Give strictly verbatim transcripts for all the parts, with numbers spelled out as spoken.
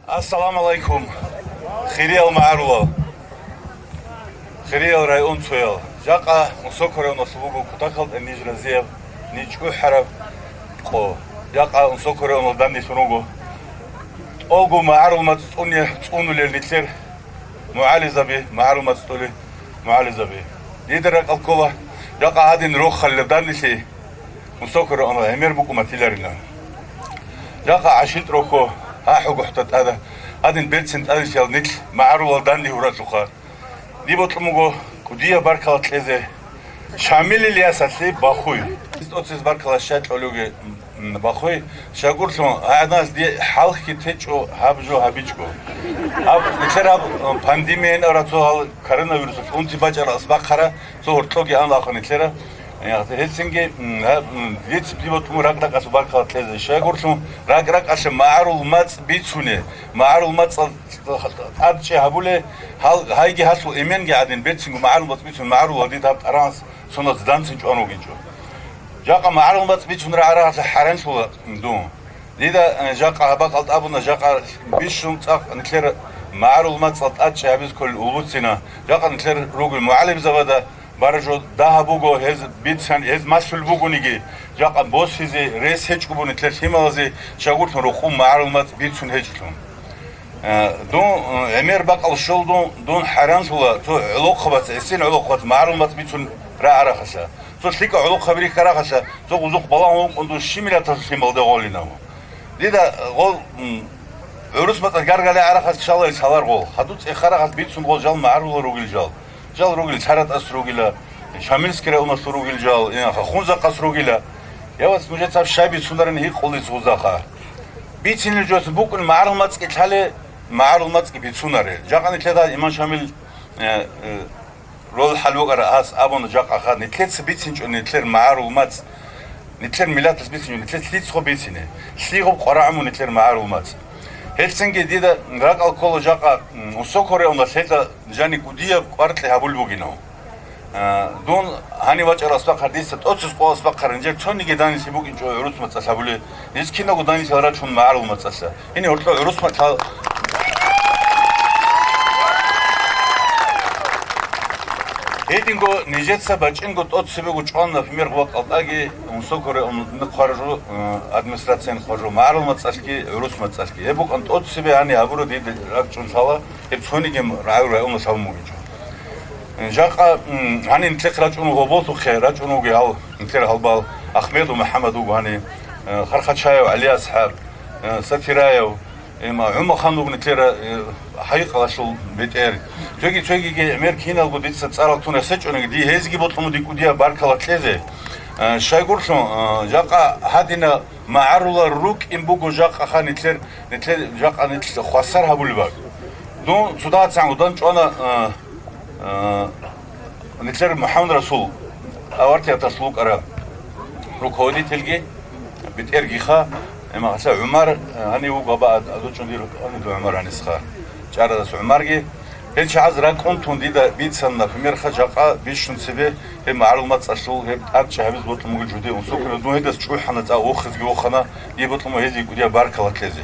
Ассаламу алайкум, хириял магӀарулал, хириял районцоял. Жакъа Мусокоревналъул буго кутакалда ниж разияб, ниж чӀухӀараб къо. Жакъа Мусокоревнал данделъун руго. ТӀолго магӀарул мацӀ цӀуне-, цӀунулел нилъер мугӀализаби, магӀарул мацӀ тӀолел мугӀализаби. Дида ракӀал ккола, жакъа гьадин рохалилеб данделъи Мусокоревнал гӀемер букӀун батиларина. Жакъа гӀашилтӀ рохьо, гьа хӀугухӀда тӀада, гьадин берцин тӀадилъал нилъ магӀарулал данде гьуралъухъа. Дие бокьун буго кӀудияб баркала кьезе Шамил Ильясалъе Бахуй. ТӀоцез баркала щай кьолевги, м, Бахуй, щайгурлъун, гӀадамаз дие хӀалхьги течӀо гьаб жо гьабичӀого. Гьаб, нилъер гьаб, м, пандемия гьенара цо гьал коронавирусалъ унти бачӀарал асбахъара, цо гьоркьоги ан лахъа нилъера. Гьецинги, м, гьаб, м, дица дие бокьун ракӀ-ракӀалъе баркала кьезе. Щайгурлъун ракӀ-ракӀалъе магӀарул мацӀ бицуне, магӀарул мацӀал тӀадчӀи гьабуле, гьал-, гьайги гьалъул эменги гӀадин, берцинго магӀарул мацӀ бицун, магӀарул гьадид гьаб тӀаранс соналъ данцин чӀван вугинчӀо. Жакъа магӀарул мацӀ бицун рагӀарагьалъа хӀаранлъула дун. Дида, э, жакъа гьабакъал тӀабуна, жакъа бищун цӀакъ нилъер магӀарул мацӀал тӀадчӀи гьабиз кколел улбуцина, жакъа нилъер ругел мугӀалимзабада бара жо дагьаб буго, гьез бицан, гьез малъул бугониги, жакъа босизе рес гьечӀо буго нилъер лъималазе, щайгурлъун рокъов магӀарул мацӀ бицун гьечӀелъун. Э, дун, э, гӀемер бакӀал щолдун, дун хӀаранлъула, цо гӀолохъабац, гӀисин гӀолохъабац магӀарул мацӀ бицун рагӀарахъалъа. Цо лъикӀа гӀолохъаби рихьарахъалъа, цо гъузухъ балагьун вукӀун дун щиб миллаталъул лъималда гъолинав. Дида, э, гъол, м, гӀурус мацӀалъ гаргали гӀарахъалъ шаларил лъалар гъол. Хадуб цӀехарахъалъ бицун гъол жал магӀарулал ругел жал. Жал ругел ЦаратӀас ругила, Шамилский районалъул ругел жал, инаха Хунзахъас ругила. Я вац, нужеца щай бицунарин гьикъулес гъузаха. Бицинел жоялъул букӀун магӀарул мацӀги лъале, магӀарул мацӀги бицунаре. Жакъа нилъеда имам Шамил, э, э, рол хӀал букӀара ас абуна жакъаха, нилъеца бицинчӀо нилъер магӀарул мацӀ, нилъер миллатас бицинчӀо, нилъеца лъицӀго бицине, лъигъуб къварагӀуму нилъер магӀарул мацӀ. Гьелцинги дида ракӀал ккола жакъа, м, Мусокоревнал лъелда жани кӀудияб кӀваркьи гьабул бугинав. А, дун гьанив вачӀарал асбахъар дица тӀоцез къо асбахъар гьанжер цониги данилъи букӀинчӀо гӀурус мацӀалъ гьабуле, ниж киналго данилъал рачун магӀарул мацӀалъа. Гьенив гьоркьо гӀурус мацӀал. Гьединго нижеца бачӀинго тӀоцебего чӀван, например, гъвакъалдаги Мусокоревнал хъваржу, э, администрациялъ хъваржу, магӀарул мацӀалъги, гӀурус мацӀалъги. Гьеб букӀан тӀоцебе гьанив гьабура дида ракӀчӀун лъала. Гьеб цонигем рагӀу-районал гьабун бугинчӀо. Жакъа, м, гьанин нилъехъ рачӀун вуго, болъухъе рачӀун вуго гьал, нилъер гьалбал Ахмедов МухӀаммад вуго гьанин, э, Хархачаев ГӀалиасхӀаб, э, Сатираев, эма, ГӀумахан вуго нилъер, э, хӀайкъалъул бетӀер. Цоги-цогиги гӀемер киналго дица цӀарал тун рехсечӀониги, дие гьезги бокьун буго кӀудияб баркала кьезе. Э, щайгурлъун, э, жакъа гьадина магӀарулал рукӀин буго жакъаха нилъер Нилъер жакъа нилъ хвасар гьабулеб бакӀ. Дун цо дагьацан гъодан чӀвана, а, а, нилъер МухӀаммад Расул авартияталъ вукӀара руководительги, бетӀергиха, гьалъа ГӀумар, а, гьанив вуго аба ад-, адучӀун дир гьанив ГӀумар гьанисха. ЧӀарадас ГӀумарги. Гьел чагӀаз ракӀун тун дида бицан, например, ха жакъа бищун цебе гьеб магӀарул мацӀалъул гьеб тӀадчӀи гьабиз бокьун бугел жуде унсухъе, дун гьедас чӀухӀана, цӀа вохизги вохана, дие бокьун буго гьезие кӀудияб баркала кьезе.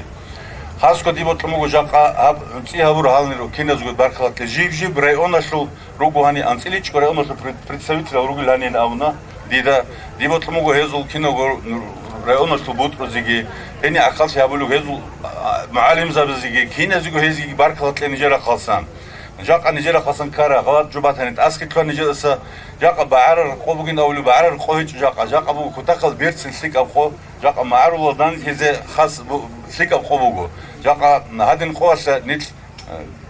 Хасго дие бокьун буго жакъа гьаб гӀунцӀи гьабур гьални руккиназго баркала кьезе. Жиб-жиб районалъул руго гьани, анцӀиличӀго районалъул пред-, представителал ругел гьанин абуна. Дида, дие бокьун буго гьезул киналго районалъул бутӀрузеги, гьениб ахӀаллъи гьабулев гьезул, а, мугӀалимзабазеги, киназего гьезиеги баркала кье нижер рахъалсан. Жакъа нижер рахъалсан ккара, гъалатӀ жо батани, тӀасги лъугьа нижедаса, жакъа багӀараб къо бугин абулеб, багӀараб къо гьечӀо жакъа, жакъа буго кутакал берцин лъикӀаб къо, жакъа магӀарулал данлъизе хас бу-, лъикӀаб къо буго. Жакъа гьадин къоялъа нилъ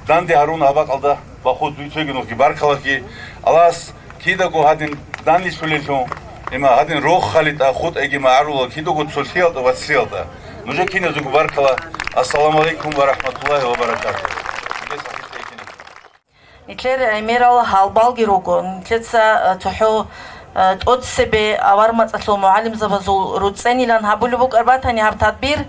Данде гьаруна гьаб бакӀалда, бахъуз дуй цоги нухги баркалахъи. Аллагьас кидаго гьадин данлъулелъул, има гьадин рохалитӀа хутӀайги магӀарулал кидаго цолъиялда ва цлъиялда. Нужер киназего баркала. Ассаламу алейкум ва рахматуллахи ва баракатух. Нилъер гӀемерал гьалбалги руго. Нилъеца, э, цохӀо Э, тӀоцебе авар мацӀалъул мугӀалимзабазул руцӀцӀенилан гьабулеб букӀар батани гьаб тадбир,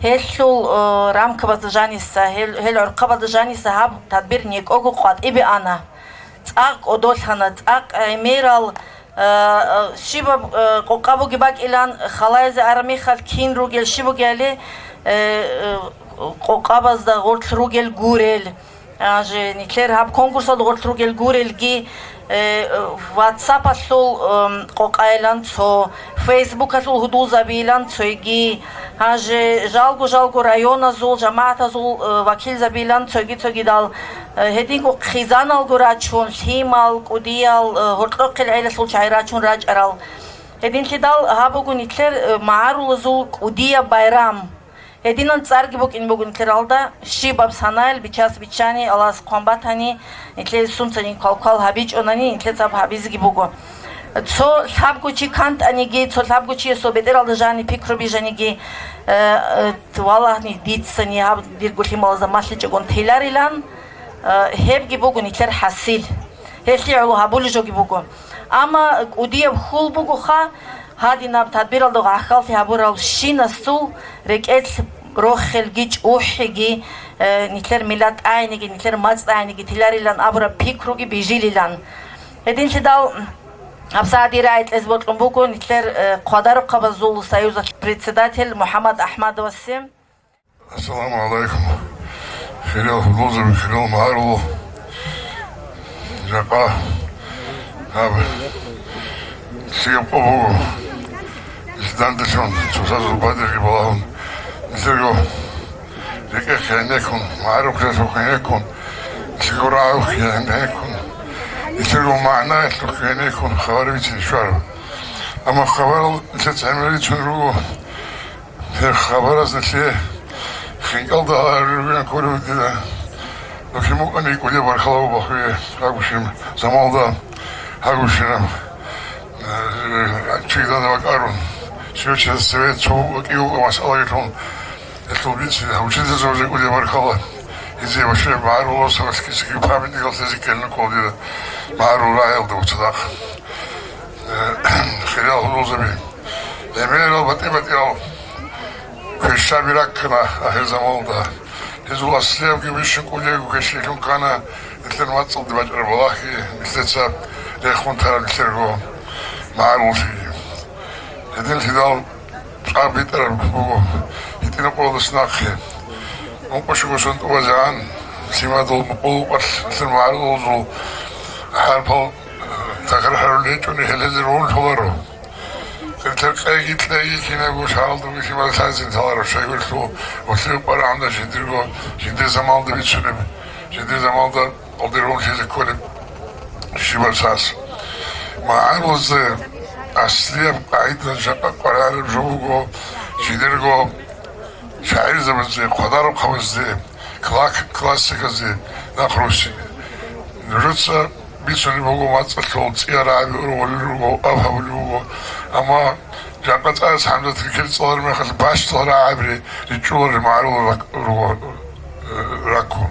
гьелъул, э, рамкабазда жаниса, гьел, гьел гӀурхъабазда жаниса гьаб тадбир некӀого къватӀибе ана. ЦӀакъ кӀодолъана, цӀакъ гӀемерал, э, э, щибаб, э, къокъа бугеб бакӀилан, халаялде араб мехалъ кин ругел щиб бугеали, э, э, къокъабазда гъорлъ ругел гурел, а, же нилъер гьаб конкурсалда гъорлъ ругел гурелги, э, WhatsApp-алъул, эм, къокъайилан цо, Facebook-алъул гьудулзабийилан цойги, гьанже жалго-жалго районазул, жамагӀатазул, э, вакилзабийилан цойги-цойгидал, э, гьединго хъизаналго рачун, лъимал, кӀудиял, э, гьоркьохъел гӀелалъул чагӀи рачун рачӀарал. Гьединлъидал гьаб буго нилъер, э, магӀарулазул кӀудияб байрам. Гьединан цӀарги букӀин буго нилъералда, щибаб санайл, бичас-биччани, Аллагьас хъван батани, нилъее сунцани квал-квал гьабичӀонани, нилъеца гьаб гьабизеги буго. Цо лъабго чи кантӀаниги, цо лъабго чиясул бетӀералда жани пикру бижаниги, э, э, валагьни, дицани гьаб дирго лъималазда малъичӀогон теларилан, э, гьебги буго нилъер хӀасил. Гьелъие гӀоло гьабулеб жоги буго. Амма кӀудияб хьул бугоха, гьадинаб тадбиралда гӀахьаллъи гьабуралщинасул рекӀелъ рохелги чӀухӀиги, э, нилъер миллат тӀагӀиниги, нилъер мацӀ тӀагӀиниги тиларилан абураб пикруги бижилилан. Гьединлъидал гьабсагӀат рагӀи кьезе бокьун буго нилъер, э, хъвадарухъабазул союзалъ председатель МухӀаммад Ахмадовасе. Ассаламу гӀалайкум, хириял гьудулзаби, хириял магӀарулал. Жакъа гьаб лъикӀаб къо буго. Ил данделъун цоцазул бадриги балагьун, нилъерго рекӀехъе гьенеккун, магӀарухъе гьенеккун, нилъерго рагӀухъе гьенеккун, нилъерго магӀнаялъухъе гьенеккун хабар бицине щвараб. Амма хабарал нилъеца гӀемерицун руго. Гьеб хабараз нилъее хинкӀалда гьарурган кколев дида. Нухимукъани кӀудияб баркалла бахуе гьагушин замалда гьагушинаб, э, чигьдада бакӀарун. Щивчияс цеве цо вакӀиго масъалагилъун гьелъул бицин гьав учительзабазе кӀудияб баркалла. Гьезие башияб магӀарулал сабаскисаги памятникал лъезе ккелин ккола дида магӀарул рагӀиялда цадахъ. Э, хириял гьудулзаби, гӀемерал батӀи-батӀиял квешлъаби раккана ахирзаманалда. Гьезул аслиябги бищун кӀудиябго квешлъи лъун ккана, нилъер мацӀалде бачӀараб балагьги, нилъеца рехун тараб нилъерго магӀаруллъиги. Гьединлъидал цӀар битӀараб буго гьитӀинаб къоялдаса нахъе. Ункъо щуго сон тӀубазегӀан лъимадул мукъулукъалъ нилъер магӀарулазул хӀарпал, э, такрар гьарулел гьечӀони, гьел гьезие рогьун лъоларо. Нилъер къайги кьеги кинабго шагьаралдаги лъимал лъазин лъаларо, щайгурелъул гьелъие къваригӀунда жиндирго, жиндир заманалда бицунеб, жиндир заманалда къалдиргьунлъизе кколеб щибаб сас. МагӀарулазда аслияб къагӀида жакъа къваригӀараб жо буго, жидерго шагӀирзабазде, хъвадарухъабазде, кла-, классиказде нахъ руссине. Нужеца бицунеб буго мацӀалъул цӀиярагӀаби ургъулел руго, аб гьабулеб буго. Амма жакъа цӀарас ХӀамзатги кер цӀалараб мехалъ бащдал рагӀаби ричӀчӀуларел магӀарул рак-, руго. Э, раккун.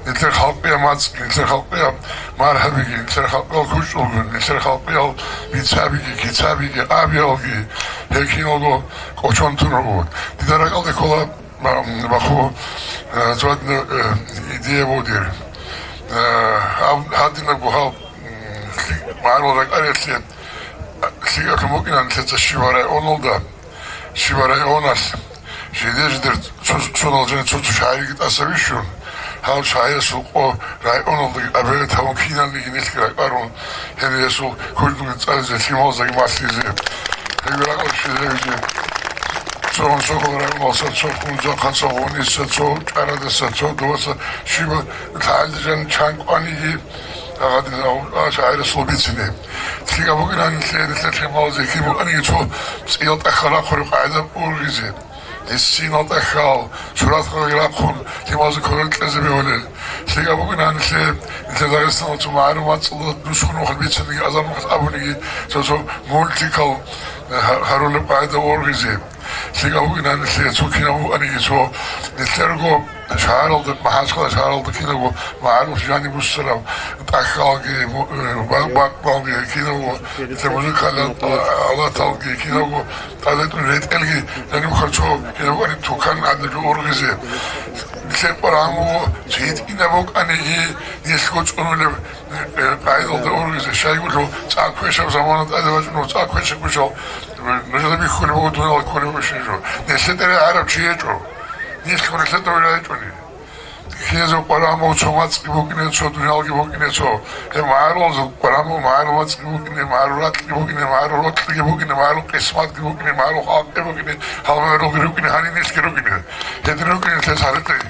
Нилъер халкъияб мацӀги, нилъер халкъияб маргьабиги, нилъер халкъиял кучӀдулгун, нилъер халкъиял бицабиги, кицабиги, абиялги, гьел киналго кӀочон тун руго. Дида ракӀалде ккола, ма-, баху, э, цо гьадинаб, э, идея буго дир. Э, гьаб-, гьадинабго гьал, м, лъи-, магӀарул ракӀариялъе лъикӀаб букӀина нилъеца щибаб районалда. Щибаб районалъ жидер-жидер цо-, цо-, цо-, цо-, цо шагьириги тӀаса бищун, гьав шагьирасул къо районалдаги абилет гьавун киналниги нилъги ракӀарун, гьел гьесул культураги цӀализе, лъималаздаги малъизе, гьеб ракӀалде щвезабизе. Цо Гьансокал районалдаса, цо Хунзахъаса, Гъуниса, цо ЧӀарадаса, цо Доваса, щибаб лъагӀалда жан чан кӀваниги, гьадин, а, шагьирасул бицине. ЛъикӀаб букӀина нилъее, нилъер лъималазе кин букӀаниги цо цӀиял тӀахьал рахъураб къагӀида ургъизе. Гьесинал тӀахьал, сураталги рахъун, лъималазе кверал кьезе бегьулел. ЛъикӀаб букӀина нилъее, нилъер Дагъистаналда цо магӀарул мацӀалда дусгун вахъун бицаниги, азан вахъун абуниги, цо-цо мультикал гьа-, гьарулеб къагӀида ургъизе. ЛъикӀаб букӀина нилъее цо кинаб букӀаниги цо нилъерго шагьаралда, МахӀачхъала шагьаралда кинабго магӀарул жаниб буссараб тӀахьалги, му-, э, ба-, бакъалги кинабго, нилъер музыкальный алаталги кинабго, тӀадегӀан ретӀелги жаниб бухъараб цо кинаб букӀани тукан гӀадин жо ургъизе. Нилъер къваригӀун буго, цо гьитӀинаб букӀаниги нилъго цӀунулеб Э, къагӀидалда ургъизе, щайгурелъул цӀакъ квешаб замана тӀаде бачӀун, цӀакъ квешаб квешал, э, нужеда бихьулеб буго, дунал кколеб букӀин жо. Нилъер тӀерегӀараб чи гьечӀо. Нилъ гурелъа довларичӀони. Ккезул къварамбу цо мацӀги букӀине, цо дуниялги букӀине, цо. Гьеб магӀарулазул къварамбу магӀарул мацӀги букӀине, магӀарул ракьги букӀине, магӀарул рокьги букӀине, магӀарул къисматги букӀине, магӀарул халкъги букӀине, гьал магӀарулги рукӀине, гьаниб нилъги рукӀине. Гьедин рукӀине нилъер сагӀатги.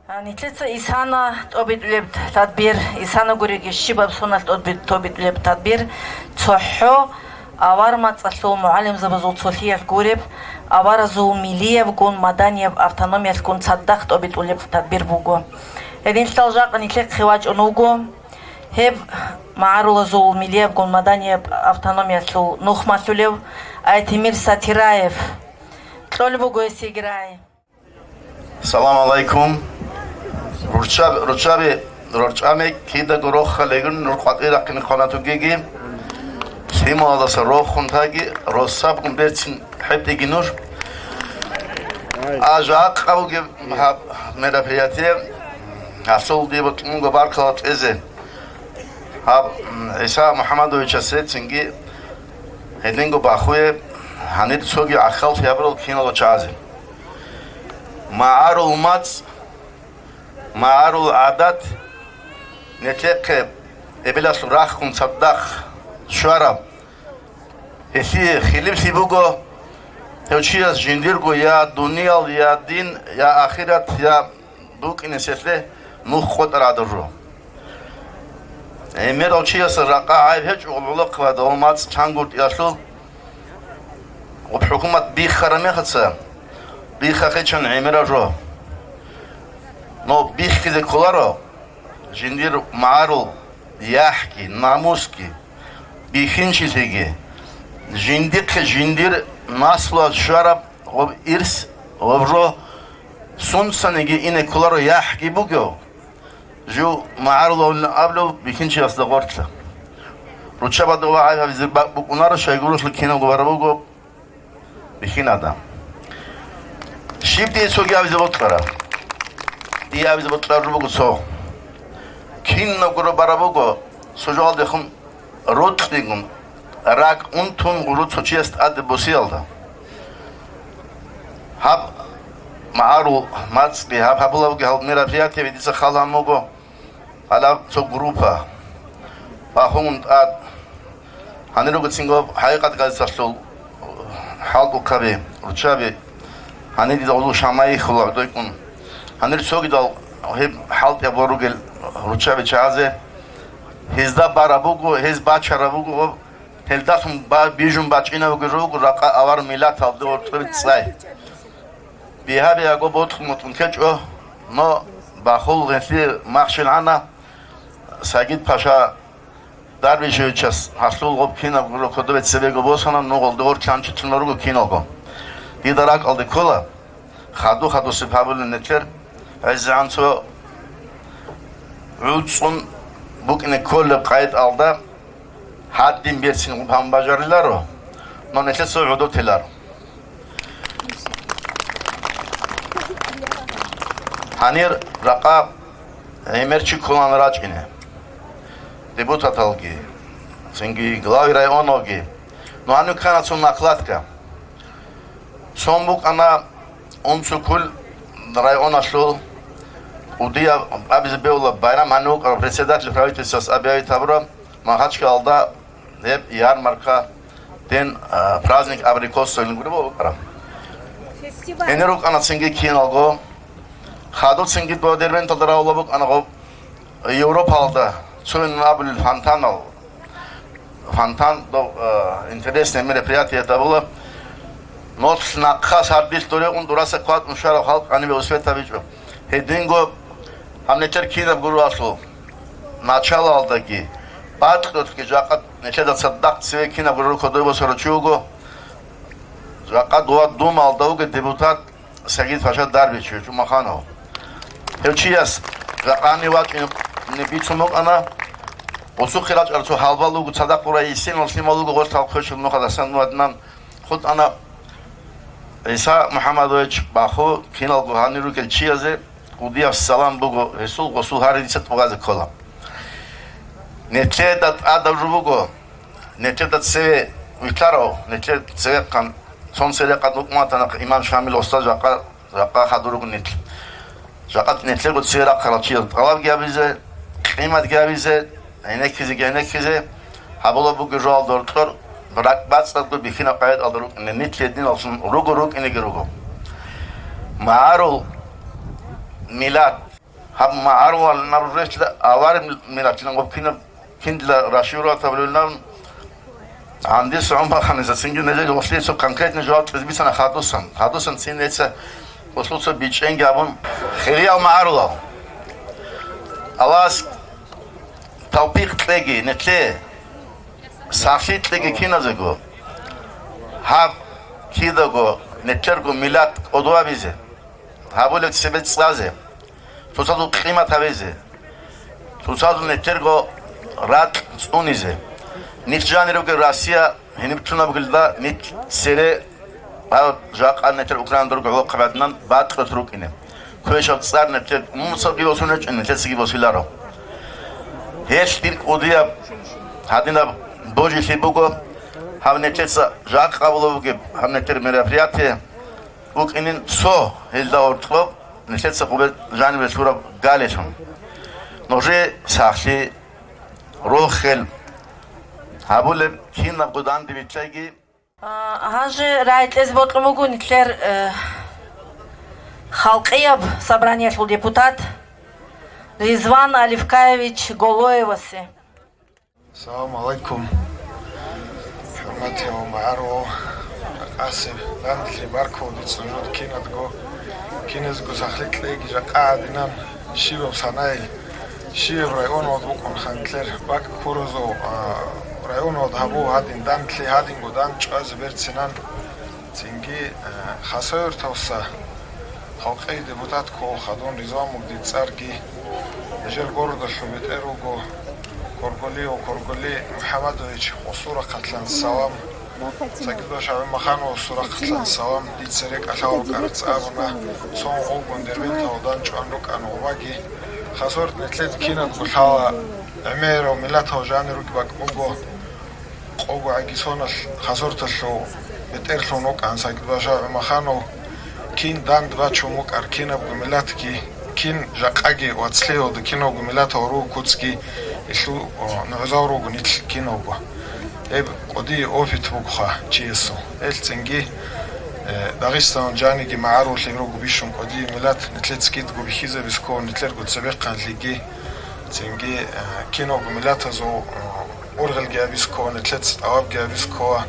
А, нилъеца исана тӀобитӀулеб тадбир, исана гуреги щибаб соналъ тӀоби-, тӀобитӀулеб тадбир, цохӀо авар мацӀалъул мугӀалимзабазул цолъиялъ гуреб, аваразул милиябгун, маданияб автономиялъгун цадахъ тӀобитӀулеб тадбир буго. Гьединлъидал жакъа нилъехъе вачӀун вуго гьеб магӀарулазул милиябгун, маданияб автономиялъул нух малъулев Айтемир Сатираев. Кьолеб буго гьесие рагӀи. Салам алайкум. Руччаб-, руччаби, рорчӀами кидаго рохалигун, нур къватӀир рахъине хъванатугеги, лъималдаса рохун таги, росабгун берцин хӀетӀиги нур. А жакъа бугеб гьаб мероприятие, гьасул дие бокьун буго баркала кьезе. Гьаб, м, ГӀиса МухӀаммадовичасе цинги гьединго бахуе гьанир цоги гӀахьаллъи гьабурал киналго чагӀазе. МагӀарул мацӀ, магӀарул гӀадат, нилъехъе эбелалъул рахун цадахъ щвараб. Гьелъие хилиплъи буго, гьев чияс жиндирго я дуниял, я дин, я ахират, я букӀинеселъе нух къотӀараб гӀадаб жо. ГӀемерав чиясда ракъа гӀайиб гьечӀо, гӀолохъабазда гьев мацӀ чангуртӀиялъул. Гьеб хӀукумат биххараб мехаца, биххахъе чан гӀемераб жо. Но биххизе кколаро жиндир магӀарул яхӀги, намусги, бихьинчилъиги, жиндихъе жиндир наслуялъ щвараб гьеб ирс, гьеб жо сунцаниги ине кколаро яхӀги бугев, жив магӀарулавлъун абулев бихьинчиясда гъорлъа. Руччабазда вагӀай гьабизе ба-, букӀунаро, щайгурелъул киналго бараб буго бихьинада. Щиб дие цоги абизе бокьараб? Дие абизе бокьараб жо буго цо. Кинаб гуро бараб буго, цо жоялдехун рокьигун, ракӀ унтун гуро цо чияс тӀаде босиялда. Гьаб магӀарул мацӀги гьаб гьабулабги гьал мероприятиеби дица хал гьабун буго. Гьалаб цо группа бахун тӀад. Гьанир руго цинги гьаб ХӀакъикъат газеталъул хӀалтӀухъаби, руччаби, гьанир дида гъулу шамаихула дойкӀун. Гьанир цогидал гьеб хӀалтӀияб ругел руччаби чагӀазе. Гьезда бараб буго, гьез бачараб буго, гьелдалъун ба-, бижун бачӀинаб буго ракъа авар миллаталде гьоркьоб цӀай. Бигьа-бигьаго бокьун-бокьун ккечӀо, но бахул гьелъие махщел гӀана, Сагид-паша Дарвишевичас гьалъул гъоб кинаб гуро кодобе цебего босана, нугъал догъор чанчилъун руго киналго. Дида ракӀалде ккола, хаду-хадусеб гьабулин нилъер, гӀезегӀан цо гӀуцӀун букӀине кколеб къайдалда, гьадин берцин гъуб гьабун бажариларо, но нилъеца гӀодор теларо. Гьанир ракъа гӀемер чи кколан рачӀине. Депутаталги, цинги главы районалги. Ну, гьанив ккана цо накладка. Цон букӀана Унцукул районалъул кӀудияб абизе бегьула байрам, гьанив вукӀарав председатель правительствас объявить гьабураб Махачкалалда гьеб ярмарка, ден, а, праздник абрикосовин гуреб букӀараб. Гьенир рукӀана цинги киналго. Хадуб цинги дова Дербенталда равула букӀана гъоб Европалда цойин абулел фонтанал. Фонтан, дов, э, интересное мероприятие это было. Нолъ нахъа сардилъ дорегъун дураса кватӀун щварав халкъ гьанибе освета бичӀо. Гьединго гьаб нилъер кинаб гуралъул началалдаги, бакьулъги жакъа нилъеда цадахъ цеве кинаб гуро кодой босарав чи вуго. Жакъа дова Думалда вуго депутат Сагид-паша Дарбичев ЧӀумаханов. Гьев чияс жакъани вачӀине бицун букӀана, гъосухъе рачӀарал цо гьалбал вуго, цадахъ гъурай йисинал лъимал вуго, гъорлъ гьал квешал нухаласан ваднан хутӀана. ГӀиса МухӀаммадович, баху киналго гьанир ругел чиязе кӀудияб салам буго, гьесул гъосул гьари дица тӀубазе ккола. Нилъеда тӀадаб жо буго, нилъеда цеве вилълъарав, нилъер цевехъан Цон церекъад букӀун ватана имам Шамил устаз, жакъа, жакъа хадур руго нилъ. Жакъа нилъерго церахъарал чиял тӀалабги гьабизе, къиматги гьабизе, гьенеккизеги гьенеккизе, гьабула буго жоялда гьоркьор, ракӀбацӀцӀадго бихьинаб къагӀидалда рукӀине, нилъ гьединаллъун руго, рукӀинеги руго. МагӀарул миллат, гьаб магӀарулал наб рурелъ авараг миллатлъилан гъоб кинаб, киндила рашиврат гьабулелан, гьандис ГӀумаханиса цинги нижер гъорлъе цо конкретный жаваб кьезе бицана хадусан. Хадусан цин гьеца гъорлъуца бичӀчӀенги абун, хириял магӀарулал. Аллагьас тавпикъ кьеги нилъее, сахлъи кьеги киназего, гьаб кидаго нилъерго миллат кӀодо гьабизе, гьабулеб цебе цӀазе, цоцазул къимат гьабизе, цоцазул нилъерго ракь цӀунизе. Нилъ жанир ругел Россия гьениб тунаб гилда нилъ цере гьаб жакъа нилъер Украина дурго гӀолохъаб гӀадинан бакьулъ рукӀине. Квешаб цӀар нилъер умумуцалги босун гьечӀо, нилъецаги босиларо. Гьелъ дир кӀудияб гьадинаб божилъи буго, гьаб нилъеца жакъа гьабулеб бугеб гьаб нилъер мероприятие. БукӀинин цо гьелда гьоркьоб нилъеца гъубе жанибе лъураб галелъун. Нужее сахлъи, рохел гьабулеб кинабго данде бицайги. А, гьанже рагӀи кьезе бокьун буго нилъер, э, халкъияб собраниялъул депутат Ризван Алифкаевич Голоевасе. Салам гӀалайкум, хӀурматияв магӀарул, къаси данделъи баркула дица нужеда киназго, киназго сахлъи кьеги жакъа гӀадинан, щибаб санайил, щибаб районалда букӀун ханлъер бакӀ ккурузул, а, районалда гьабу гьадин данделъи, гьадинго дандчӀвазе берцинан. Цинги, э, Хасавюрталъа халкъи депутат ккола хадув Ризван мугдил цӀарги, нижер городалъул бетӀер вуго, Корголиев Корголи МухӀамадович, гъосул рахъалъан салам. Сагидбаша ГӀумаханов, гъосул рахъалъан салам. Дица рекӀалъа вукӀараб цӀар абуна, цо гъолгун Дербенталда дандчӀван рукӀана гъубаги. Хасавюрт нилъеда кинабго лъала, гӀемерал миллатал жанир руги бакӀ буго. Къого гӀагисоналъ Хасавюрталъул бетӀерлъун вукӀан Сагидбаша ГӀумаханов, кин дандбачун вукӀар кинабго миллатги, кин жакъаги вацлъиялда кинабго миллатал руго куцги, илъул, о, нугӀзал руго нилъ киналго. Гьеб кӀудияб опыт бугоха чиясул. Гьелъ цинги, э, Дагъистаналда жаниги магӀарулъи руго бищун кӀудияб миллат, нилъеца кидаго бихьизабизе ккола нилъерго цебехъанлъиги, цинги, э, киналго миллатазул, э, ургъелги абизе ккола, нилъеца тӀалабги абизе ккола.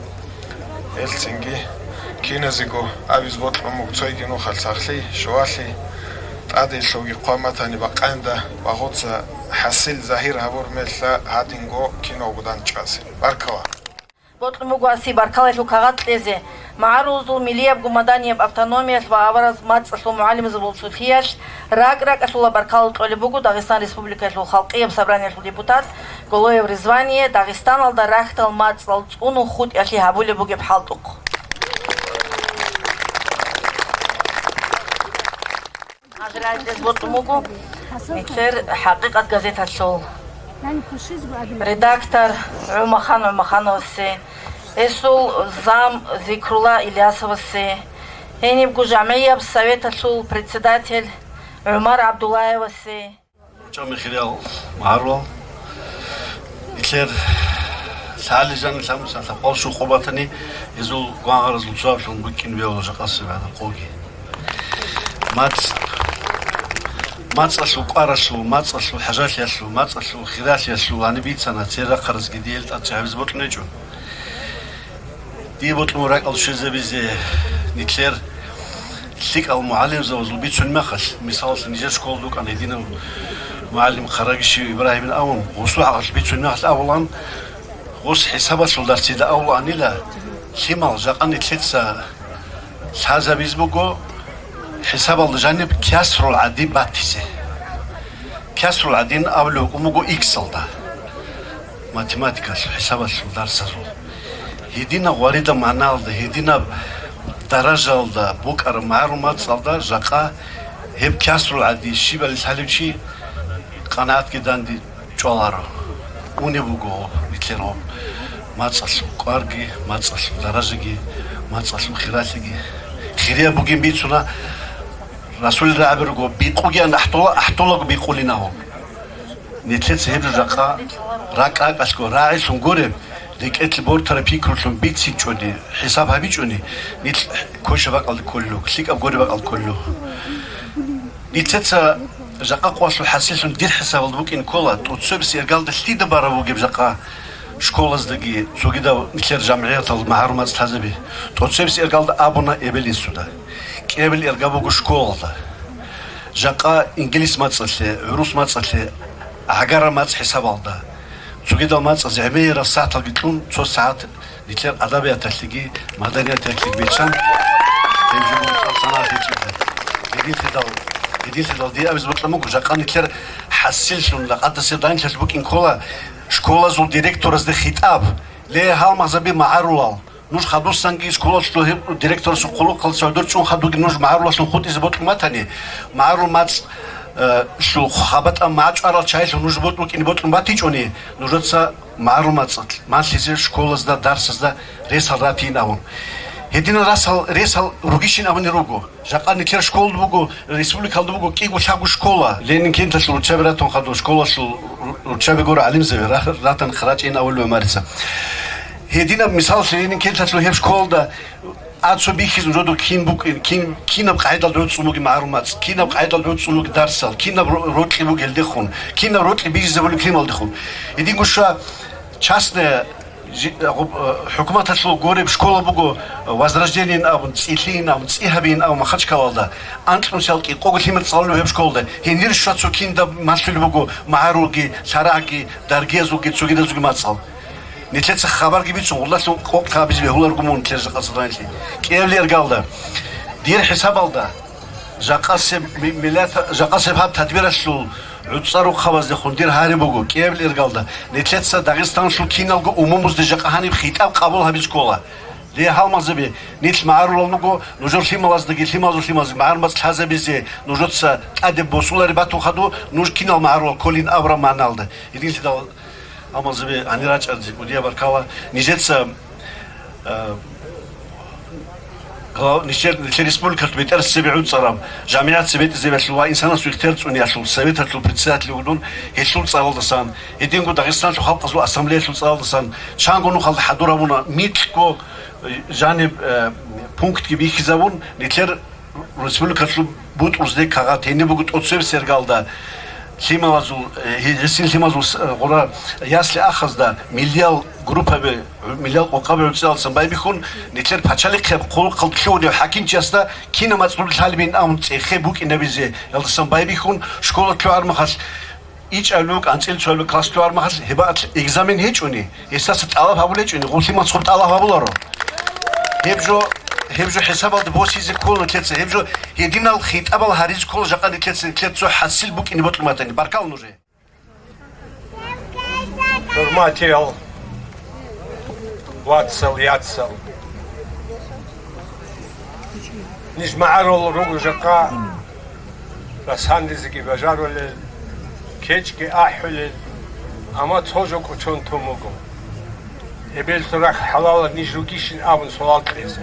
Гьелъ цинги киназего абизе бокьун буго цойги нухалъ сахлъи, щулалъи, тӀаделъулги хъван батани бакъанила, багъуца хӀасил загьир гьабур мелъа гьадинго киналго дандчӀвазе. Баркала. Бокьун буго аси баркалаялъул кагъат кьезе, магӀарулазул миллиябго маданияб автономиялъ ва аварагасул мацӀалъул мугӀалимзабазул цоцӀиялъ ракӀ-ракӀалъула баркала кьолеб буго Дагъистан Республикалъул Халкъияб Собраниялъул депутат Голоев Ризвание Дагъистаналда рахьдал мацӀал цӀунул хутӀиялъе гьабулеб бугеб хӀалтӀухъ. Гьанже рагӀи кьезе бокьун буго нилъер «ХӀакъикъат» газеталъул редактор ГӀумахан ГӀумахановасе, гьесул зам Зикрулла Илясовасе, гьенибго жамгӀияб советалъул председатель ГӀумар ГӀабдуллаевасе. ЧӀами хириял магӀарулал, нилъер лъали жанилъ гьамуса лъабкъоялъул къо батани, гьезул гвангъаразул цояб лъун букӀин бегьула жакъасеб гӀадаб къоги. МацӀ, мацӀалъул кӀваралъул, мацӀалъул хӀажалъиялъул, мацӀалъул хиралъиялъул гьаниб бицана церехъаразги дие тӀадчӀи гьабизе бокьун гьечӀо. Дие бокьун ракӀал щвезабизе нилъер лъикӀал мугӀалимзабазул бицунеб мехалъ, мисалалъе, нижер школалда вукӀана гьединав мугӀалим Хъарагишев Ибрагьимил авун, гъусул хӀакъалъулъ бицунеб мехалъ абулаан, гъус хӀисабалъул дарсида абулаанила, лъимал жакъа нилъеца лъазабиз буго хӀисабалда жаниб кясрул гӀади батизе. Кясрул гӀадин абулеб букӀун буго иксалда, математикалъул, хӀисабалъул дарсазул. Гьединаб гъваридаб магӀналда, гьединаб даражалда букӀараб магӀарул мацӀалда жакъа гьеб кясрул гӀади щибали лъалев чи къанагӀатги данде чӀваларо. Унеб буго гьоб, нилъер гьоб мацӀалъул кӀварги, мацӀалъул даражаги, МацӀалъул хиралъиги. Хирияб бугин бицуна, Расул рагӀаби руго, бикъугиян ахӀдола, ахӀдолаго бикъулин абун. Нилъеца гьеб жо жакъа ракӀ-ракӀалъго рагӀилъун гуреб, рекӀелъе бортараб пикрулъун бицинчӀони, хӀисаб гьабичӀони, нилъ квешаб бакӀалда кколелъул, лъикӀаб гуреб бакӀалда кколелъул. Нилъеца жакъа къоялъул хӀасиллъун дир хӀисабалда букӀин ккола, тӀоцебесеб иргалда лъида бараб бугеб жакъа школаздаги цогидаб нилъер жамгӀиятал магӀарул мацӀ лъазаби. ТӀоцебесеб иргалда абуна эбел-инсуда. КӀиабилеб ирга буго школалда. Жакъа инглис мацӀалъе, гӀурус мацӀалъе, гӀагарал мацӀ хӀисабалда. Цогидал мацӀаз гӀемерал сагӀаталги кьун, цо сагӀат нилъер адабияталъеги, маданияталъеги биччан, гьеб жо мун цӀар санагӀат гьечӀеб. Гьединлъидал, гьединлъидал дие абизе бокьун буго, жакъа нилъер хӀасиллъун, ракъатасе данлъалъ букӀин ккола школазул директоразда хитӀаб: «Ле, гьалмагъзаби магӀарулал, нуж хадусанги школалъул гьеб директорасул хъулухъалъ цадур чӀун хадуги нуж магӀарулалъун хутӀизе бокьун батани, магӀарул мацӀ, э, лъул хабатӀа мачӀварал чагӀилъун нуж бокь-, букӀине бокьун батичӀони, нужеца магӀарул мацӀалъ малъизе школазда, дарсазда ресал ратин абун». Гьединал расал, ресал ругищин абуни руго. Жакъа нилъер школалда буго, республикалда буго кӀиго-лъабго школа. Ленин кенталъул руччаби ратун хадуб школалъул ру-, руччаби гуро гӀалимзаби ра-, ратан хъарачӀин авулев Марица. Гьединаб мисаллъи, Ленин кенталъул гьеб школалда а цо бихьизун жодур кин букӀин, кин, кинаб къагӀидал гӀуцӀун бугеб магӀарул мацӀ, кинаб къагӀидал гӀуцӀун бугеб дарсал, кинаб ро-, рокьи бугеб гьелдехун, кинаб рокьи бижизе бугеб лъималдехун. Гьединго щва частная Жи-, гъуб-, э, хӀукуматалъул гуреб школа буго, э, Возрождениеин абун, ЦӀилъиин абун, ЦӀи гьабиин абун Махачкалалда, анкьнусиялда кӀикъого лъимер цӀалулеб гьеб школалда. Гьенир щвацу кинда малъулеб буго магӀарулги, лъарагӀги, даргиязулги, цогидазулги мацӀал. Нилъеца хабарги бицун, гъуллалъун къокъ гьабизе бегьуларго мун нилъер жакъа цадахъ. КӀиабилеб иргалда, дир хӀисабалда, Жакъасеб ми-, миллат, жакъасеб гьаб тадбиралъул гӀуцӀа рухъабаздехун дир гьари буго, кӀиабилеб иргалда, нилъеца Дагъистаналъул киналго умумузде жакъа гьаниб хитӀаб къабул гьабизе ккола. Ле, гьалмагъзаби, нилъ магӀарулал руго, нужер лъималаздаги лъималазул лъималаздаги магӀарул мацӀ лъазабизе нужеца тӀаде босулареб батун хадур, нуж кинал магӀарулал кколин абураб магӀналда. Гьединлъидал Амма гьанир рачӀарзе кӀудияб баркала. Нижеца, э, глав-, нижер, нижер республикалъул бетӀер цебе гӀуцӀараб, жамигӀат цебетӀезебиялъул ва инсанасул ихтияр цӀуниялъул советалъул председатель вугун, гьелъул цӀаралдасан, гьединго Дагъистаналъул халкъазул ассамблеялъул цӀаралдасан, чанго нухалда хӀадур гьабуна, микьго, э, жаниб, э, пунктги бихьизабун, нилъер республикалъул бутӀрузде кагъат гьениб буго тӀоцебесеб иргалда лъималазул, э, гьесин лъималазул с-, э, гъура ясли ахазда миллиял группаби, миллиял къокъаби гӀуцӀиялдасан байбихьун, нилъер пачалихъеб хъулухъалда лъугьунев хӀакимчиясда кинаб мацӀ лъалебин абун цӀехе букӀинабизе ялдасан байбихьун, школа лъугӀармахалъ ичӀабилеб, анцӀила цоябилеб класс лъугӀармахалъ гьеб экзамен гьечӀони, гьесдаса тӀалаб гьабулечӀони, гъуллъи мацӀ гъуб тӀалаб гьабуларо. Гьеб жо, гьеб жо хӀисабалда босизе ккола нилъеца, гьеб жо гьединал хитӀабал гьаризе ккола жакъа нилъеца, нилъер цо хӀасил букӀине бокьун батани. Баркал нужее! ХӀурматиял вацал, яцал. Ниж магӀарулал руго жакъа расандизеги бажарулел, кечӀги ахӀулел, амма цо жо кӀочон тун буго. Эбелалъул рахъ хӀалалал ниж ругищин абун суал кьезе.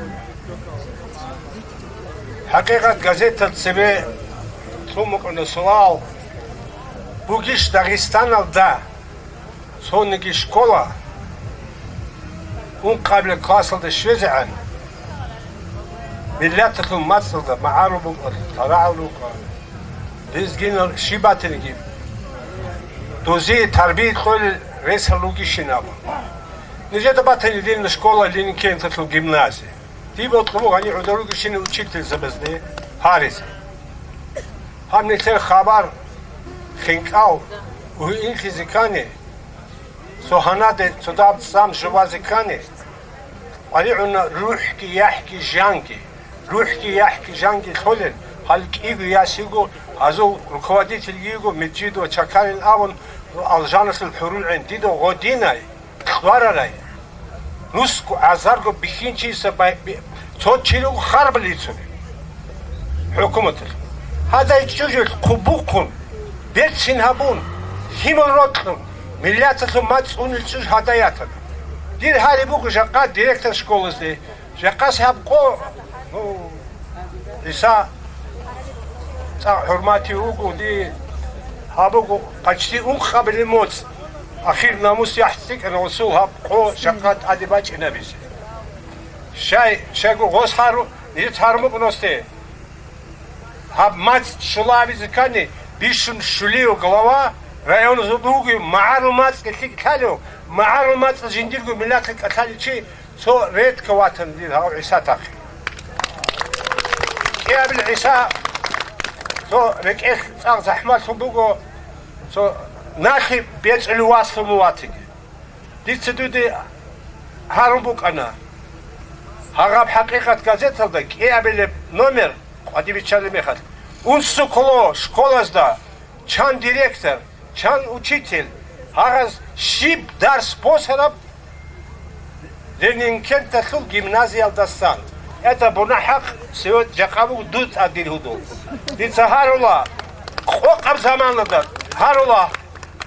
ХӀакъикъат, газеталда цебе лъун букӀана суал: бугищ Дагъистаналда цониги школа ункъабилеб классалда щвезегӀан, миллаталъул мацӀалда магӀарул рукӀа, лъарагӀал рукӀа, лезгинал щиб батаниги, дозие тарбия кьолел ресал ругищин абун. Нижеда батани динна школа, Ленин кенталъул гимназия. Дие бокьун буго гьанир гӀодор ругищин учительзабазде гьаризе. Гьаб нилъер хабар хинкӀал гьуинлъизе ккани, цо гьанаде цо даб цӀам жубазе ккани, къваригӀуна рухӀги яхӀги жанги, рухӀги яхӀги жанги лъолел, гьал кӀиго яс йиго, гьазул руководитель йиго, Межидова Чакарин абун, Алжаналъул хӀурулгӀен, дида гъодинай, кьварарай. Нусго гӀазарго бихьинчияса бай-, би-, цо чи руго харбал рицунеб хӀукуматалъ. Гьадай чӀужуялъ хъубухъун, берцин гьабун, лъимал рокьун, миллаталъул мацӀ унел чӀуж гьадай ятана. Дир гьари буго жакъа директор школазде, Жакъас гьаб къо, ну, ГӀиса цӀакъ хӀурматив вуго, дие гьаб буго почти ункъабилеб моцӀ, ахир намус яхӀ цӀикӀкӀана гъосул гьаб къо жакъа тӀаде бачӀинабизе. Щай, щайгу гъос гьару-, нижеца гьарун букӀуна гъосде. Гьаб мацӀ щула абизе ккани, бищун щулев глава районазул бугев, магӀарул мацӀги лъикӀ лъалев, магӀарул мацӀ жиндирго миллаталъе кӀалъалев чи цо редко ватана дир гьав ГӀиса тахъе. КӀиабил ГӀиса цо рекӀелъ цӀакъ захӀмалъун буго, цо налъи бецӀулев васлъун ватиги. Дица дуде гьарун букӀана. Гьагъаб «ХӀакъикъат» газеталда кӀиабилеб номер къватӀиб биччалеб мехалъ, унсукъо школазда чан директор, чан учитель, гьагъаз щиб дарс босараб Ленингенталъул гимназиялдасан. Это бунагь хӀакъ, сегодня жакъа буго дуца дир гьудул. Дица гьарула, къокъаб заманалда гьарула,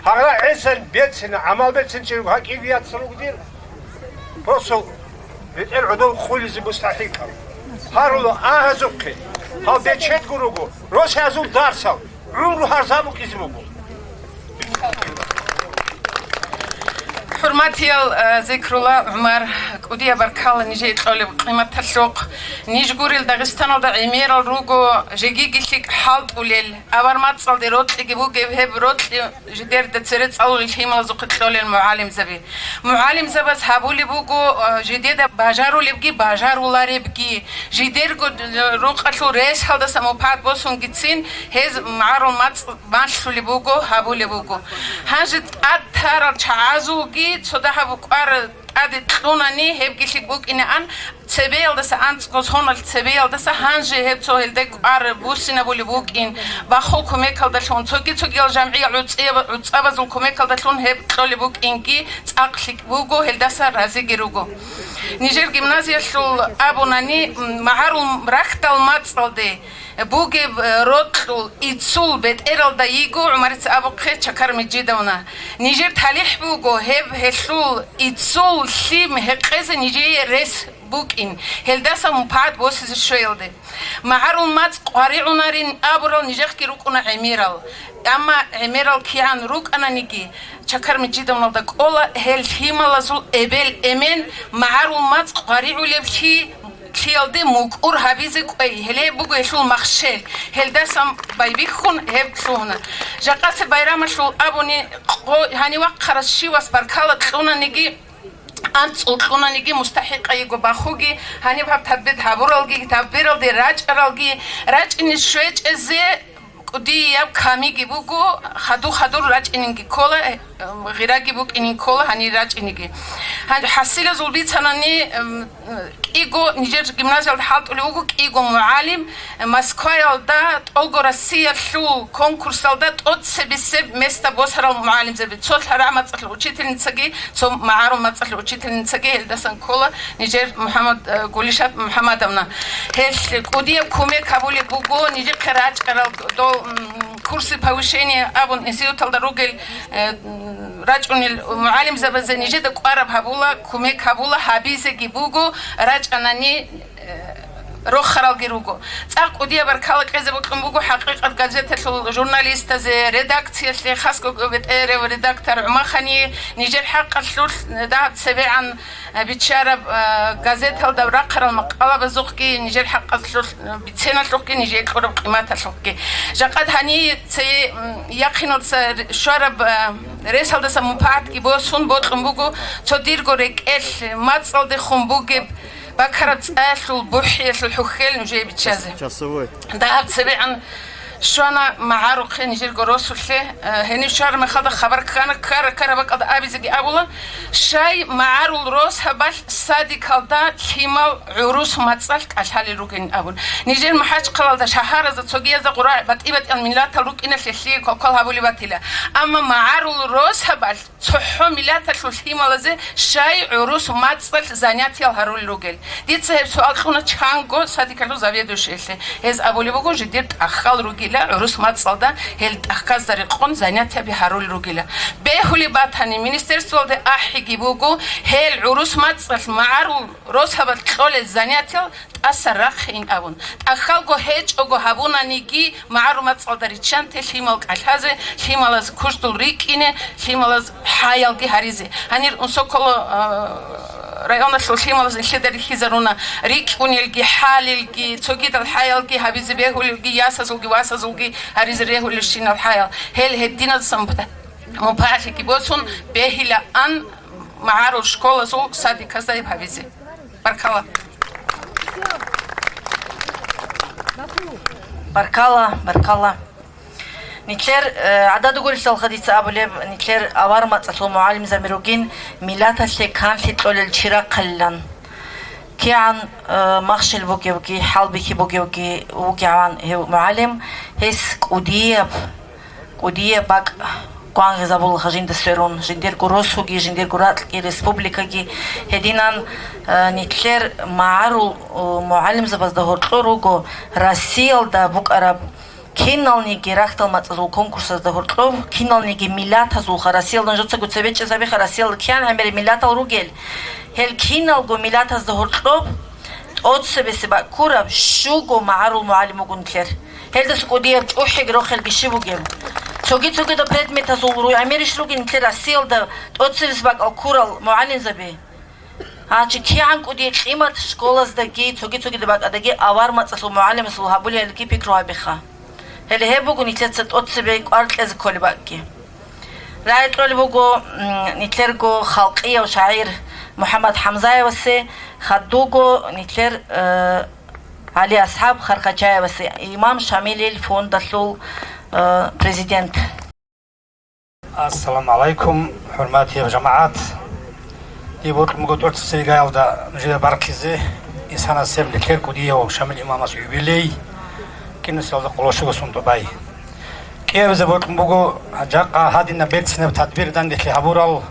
гьагъра гӀесан берцин, гӀамал берцин чи руго, гьакӀиги яцал руго дир. Просто бетӀер гӀодов хъулизе мустахӀикъал. Гьарула агьазухъе, гьал бечедго руго, росиязул дарсал, гӀумру гьарзабукӀизе буго. ХӀурматиял, э, Зикрула, ГӀумар, кӀудияб баркала нижее кьолеб къиматалъухъ. Ниж гурел Дагъистаналда гӀемерал руго, жегиги лъикӀ хӀалтӀулел, авар мацӀалде рокьиги бугеб, гьеб рокьи жидерда цере цӀалулел лъималазухъе кьолел мугӀалимзаби. МугӀалимзабаз гьабулеб буго, э, жидеда бажарулебги бажаруларебги. Жидерго, э, рукъалъул ресалдаса мупад босунгицин гьез магӀарул мацӀ малъулеб буго, гьабулеб буго. Гьанже тӀад тарал чагӀазулги цо дагьаб кӀвар тӀаде кьунани, гьебги лъикӀ букӀинеан, цебеялдаса анцӀго соналъ цебеялдаса гьанже гьеб цо гьелда кӀвар буссинабулеб букӀин, бахул кумекалдалъун, цоги-цогиял жамгӀиял гӀуцӀияб-, гӀуцӀабазул кумекалдалъун гьеб кьолеб букӀинги цӀакъ лъикӀ буго, гьелдаса разиги руго. Нижер гимназиялъул абунани, м, магӀарул рахьдал мацӀалде бугеб, э, рокьул ицул бетӀералда йиго, ГӀумарица абухъе, Чакар Мижидовна. Нижер талихӀ буго гьеб гьелъул ицул лъим гьекъезе нижее рес букӀин, гьелдаса мунпагӀат босизе щвеялде. МагӀарул мацӀ къваригӀунарин абурал нижехъги рукӀуна гӀемерал. Амма гӀемерал кигӀан рукӀананиги, Чакар Мижидовналда кӀола гьел лъималазул эбел-эмен магӀарул мацӀ къваригӀулеблъи, лъиялде мукӀур гьабизе кӀвей, гьеле буго гьелъул махщел, гьелдасан байбихьун гьеб лъугьуна. Жакъасеб байрамалъул абуни, къо-, гьанив вахъарас щивас баркала кьунаниги, анцӀул кьунаниги мустахӀикъайиго бахуги, гьаниб гьаб таббет гьабуралги, таббералде рачӀаралги, рачӀине щвечӀезе кӀудияб камиги буго, хаду-хадур рачӀининги ккола, э, гъираги букӀинин ккола гьанир рачӀиниги. Гьанже хӀасилазул бицанани, эм, кӀиго нижер гимназиялда хӀалтӀулев вуго кӀиго мугӀалим, Москваялда тӀолго Россиялъул конкурсалда тӀоцебесеб места босарал мугӀалимзаби, цо лъарагӀ мацӀалъул учительницаги, цо магӀарул мацӀалъул учительницаги, гьелдасан ккола нижер МухӀаммад, э, Гулишат МухӀаммадовна. Гьелъ кӀудияб кумек гьабулеб буго нижехъе рачӀарал дол, м, курсы повышения абун институталда ругел, э, м, рачӀунел мугӀалимзабазе нижеда кӀвараб гьабула, кумек гьабула, гьабизеги буго, рачӀанани, э, рохаралги руго. ЦӀакъ кӀудияб баркала кьезе бокьун буго «ХӀакъикъат» газеталъул журналистазе, редакциялъе, хасго бетӀерев редактор ГӀумахани, нижер хӀакъалъулъ дагьаб цебегӀан, э, биччараб, э, газеталда рахъарал макъалабазухъги, нижер хӀакъалъулъ, э, биценалъухъги, нижее кьураб къиматалъухъги. Жакъад гьание цее, м, яхъиналдаса р-, щвараб, э, ресалдаса мунпагӀатги босун бокьун буго цо дирго рекӀелъ мацӀалдехун бугеб бакараб цӀаялъул бухӀиялъул хӀухьел нужее биччазе. Часовой. Дагьаб цебегӀан щвана магӀарухъе нижерго росулъе, э, гьенив щвараб мехалда хабар ккана, ккара-ккара бакӀалда абизеги абула, щай магӀарул росабалъ садикалда лъимал гӀурус мацӀалъ кӀалъалел ругин абун. Нижер МахӀачхъалалда, шагьаразда, цогиязда гъура батӀи-батӀиял миллатал рукӀиналъе лъие квалквал гьабулеб батила. Амма магӀарул росабалъ цохӀо миллаталъул лъималазе щай гӀурус мацӀалъ занятиял гьарулел ругел? Дица гьеб суал кьуна чанго садикалъул заведующиялъе. Гьез абулеб буго, жидер тӀахьал ругин. Ила гӀурус мацӀалда гьел тӀахьазда рекъон занятияби гьарулел ругила. Бегьулеб батани, министерствоялда ахӀиги буго, гьел гӀурус мацӀалъ магӀарул росабалъ кьолел занятиял тӀаса рахъейин абун. ТӀахьалго гьечӀого гьабунаниги, магӀарул мацӀалда риччанте лъимал кӀалъазе, лъималаз куждул рикӀкӀине, лъималаз хӀаялги гьаризе. Гьанир Унсоколо, а, районалъул лъималаз нилъеда рихьизаруна рикӀкӀунелги, хӀалелги, цогидал хӀаялги гьабизе бегьулелги, ясазулги васазулги гьаризе регьулелщинал хӀаял. Гьел гьединазасан мунпа-, мунпагӀатлъиги босун, бегьилаан магӀарул школазул садиказдаяб гьабизе. Баркалла. Баркалла, баркалла. Нилъер, э, гӀадада гурелъулха дица абулеб, нилъер авар мацӀалъул мугӀалимзаби ругин, миллаталъе канлъи кьолел чи рахъалилан. КигӀан, э, махщел бугевги, хӀалбихьи бугевги вугеван гьев мугӀалим, гьес кӀудияб, кӀудияб бакӀ гвангъизабулаха жинда сверун, жиндирго росуги, жиндирго ракьги, республикаги. Гьединан, э, нилъер магӀарул, э, мугӀалимзабазда гьоркьор руго Россиялда букӀараб киналниги рахьдал мацӀазул конкурсазда гьоркьоб, киналниги миллатазулха, Россиялда нужецаго цебе чӀезабиха, Россиялда кигӀан гӀемерал миллатал ругел. Гьел киналго миллатазда гьоркьоб тӀоцебесеб бакӀ ккураб щуго магӀарул мугӀалим вугун нилъер. Гьелдаса кӀудияб чӀухӀиг рохелги щиб бугеб? Цоги-цогидал предметазул руй гӀемерищ ругин нилъер Россиялда тӀоцебесеб бакӀал ккурал мугӀалимзаби? Гьанже кигӀан кӀудиял къимат школаздаги цоги-цогидал бакӀалдаги авар мацӀалъул мугӀалимасул гьабулелги пикру гьабиха. Гьеле гьеб буго нилъеца тӀоцебе кӀвар кьезе кколеб бакӀги. Рагьи кьолеб буго, м, нилъерго халкъияв шагӀир МухӀаммад ХӀамзаевасе, хадубго нилъер, э, ГӀали-АсхӀаб Хархачаевасе, имам Шамилил фондалъул, э, президент. Ассаламу гӀалайкум, хӀурматиял жамагӀат! Дие бокьун буго тӀоцебесеб гаялда нужеда баркизе, инсанасеб нилъер кӀудияв Шамил имамас юбилей, кӀинусиялда къоло щуго сун тӀубай. КӀиабизе бокьун буго жакъа гьадинаб берцинаб тадбир данделъи гьабурал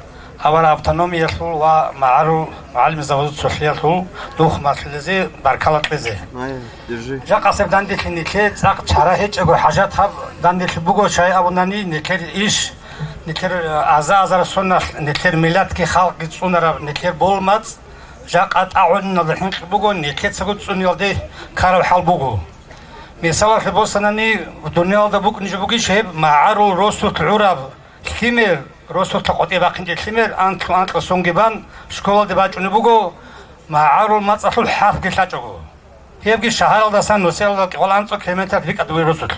авараг автономиялъул ва магӀарул мугӀалимзабазул цолъиялъул дух малъулезе баркала кьезе. Держи. Жакъасеб данделъи нилъее цӀакъ чара гьечӀого хӀажат гьаб данделъи буго, щай абунани, нилъер иш, нилъер, э, аза-азар соналъ нилъер миллатги халкъги цӀунараб нилъер болмацӀ жакъа тӀагӀуниналда хӀинкъи буго, нилъецаго цӀуниялде ккараб хӀал буго. Мисалалъе босанани, дуниялда букӀунеб жо бугищ гьеб магӀарул росулъ гӀураб лъимер, росулъа къотӀи бахъинчӀеб лъимер, анкьго-анкьго сонги бан, школалде бачӀунеб буго, магӀарул мацӀалъул хӀарпги лъачӀого. Гьебги шагьаралдасан нусиялда кӀикъоялда анцӀго километр бикӀа бугеб росулъ.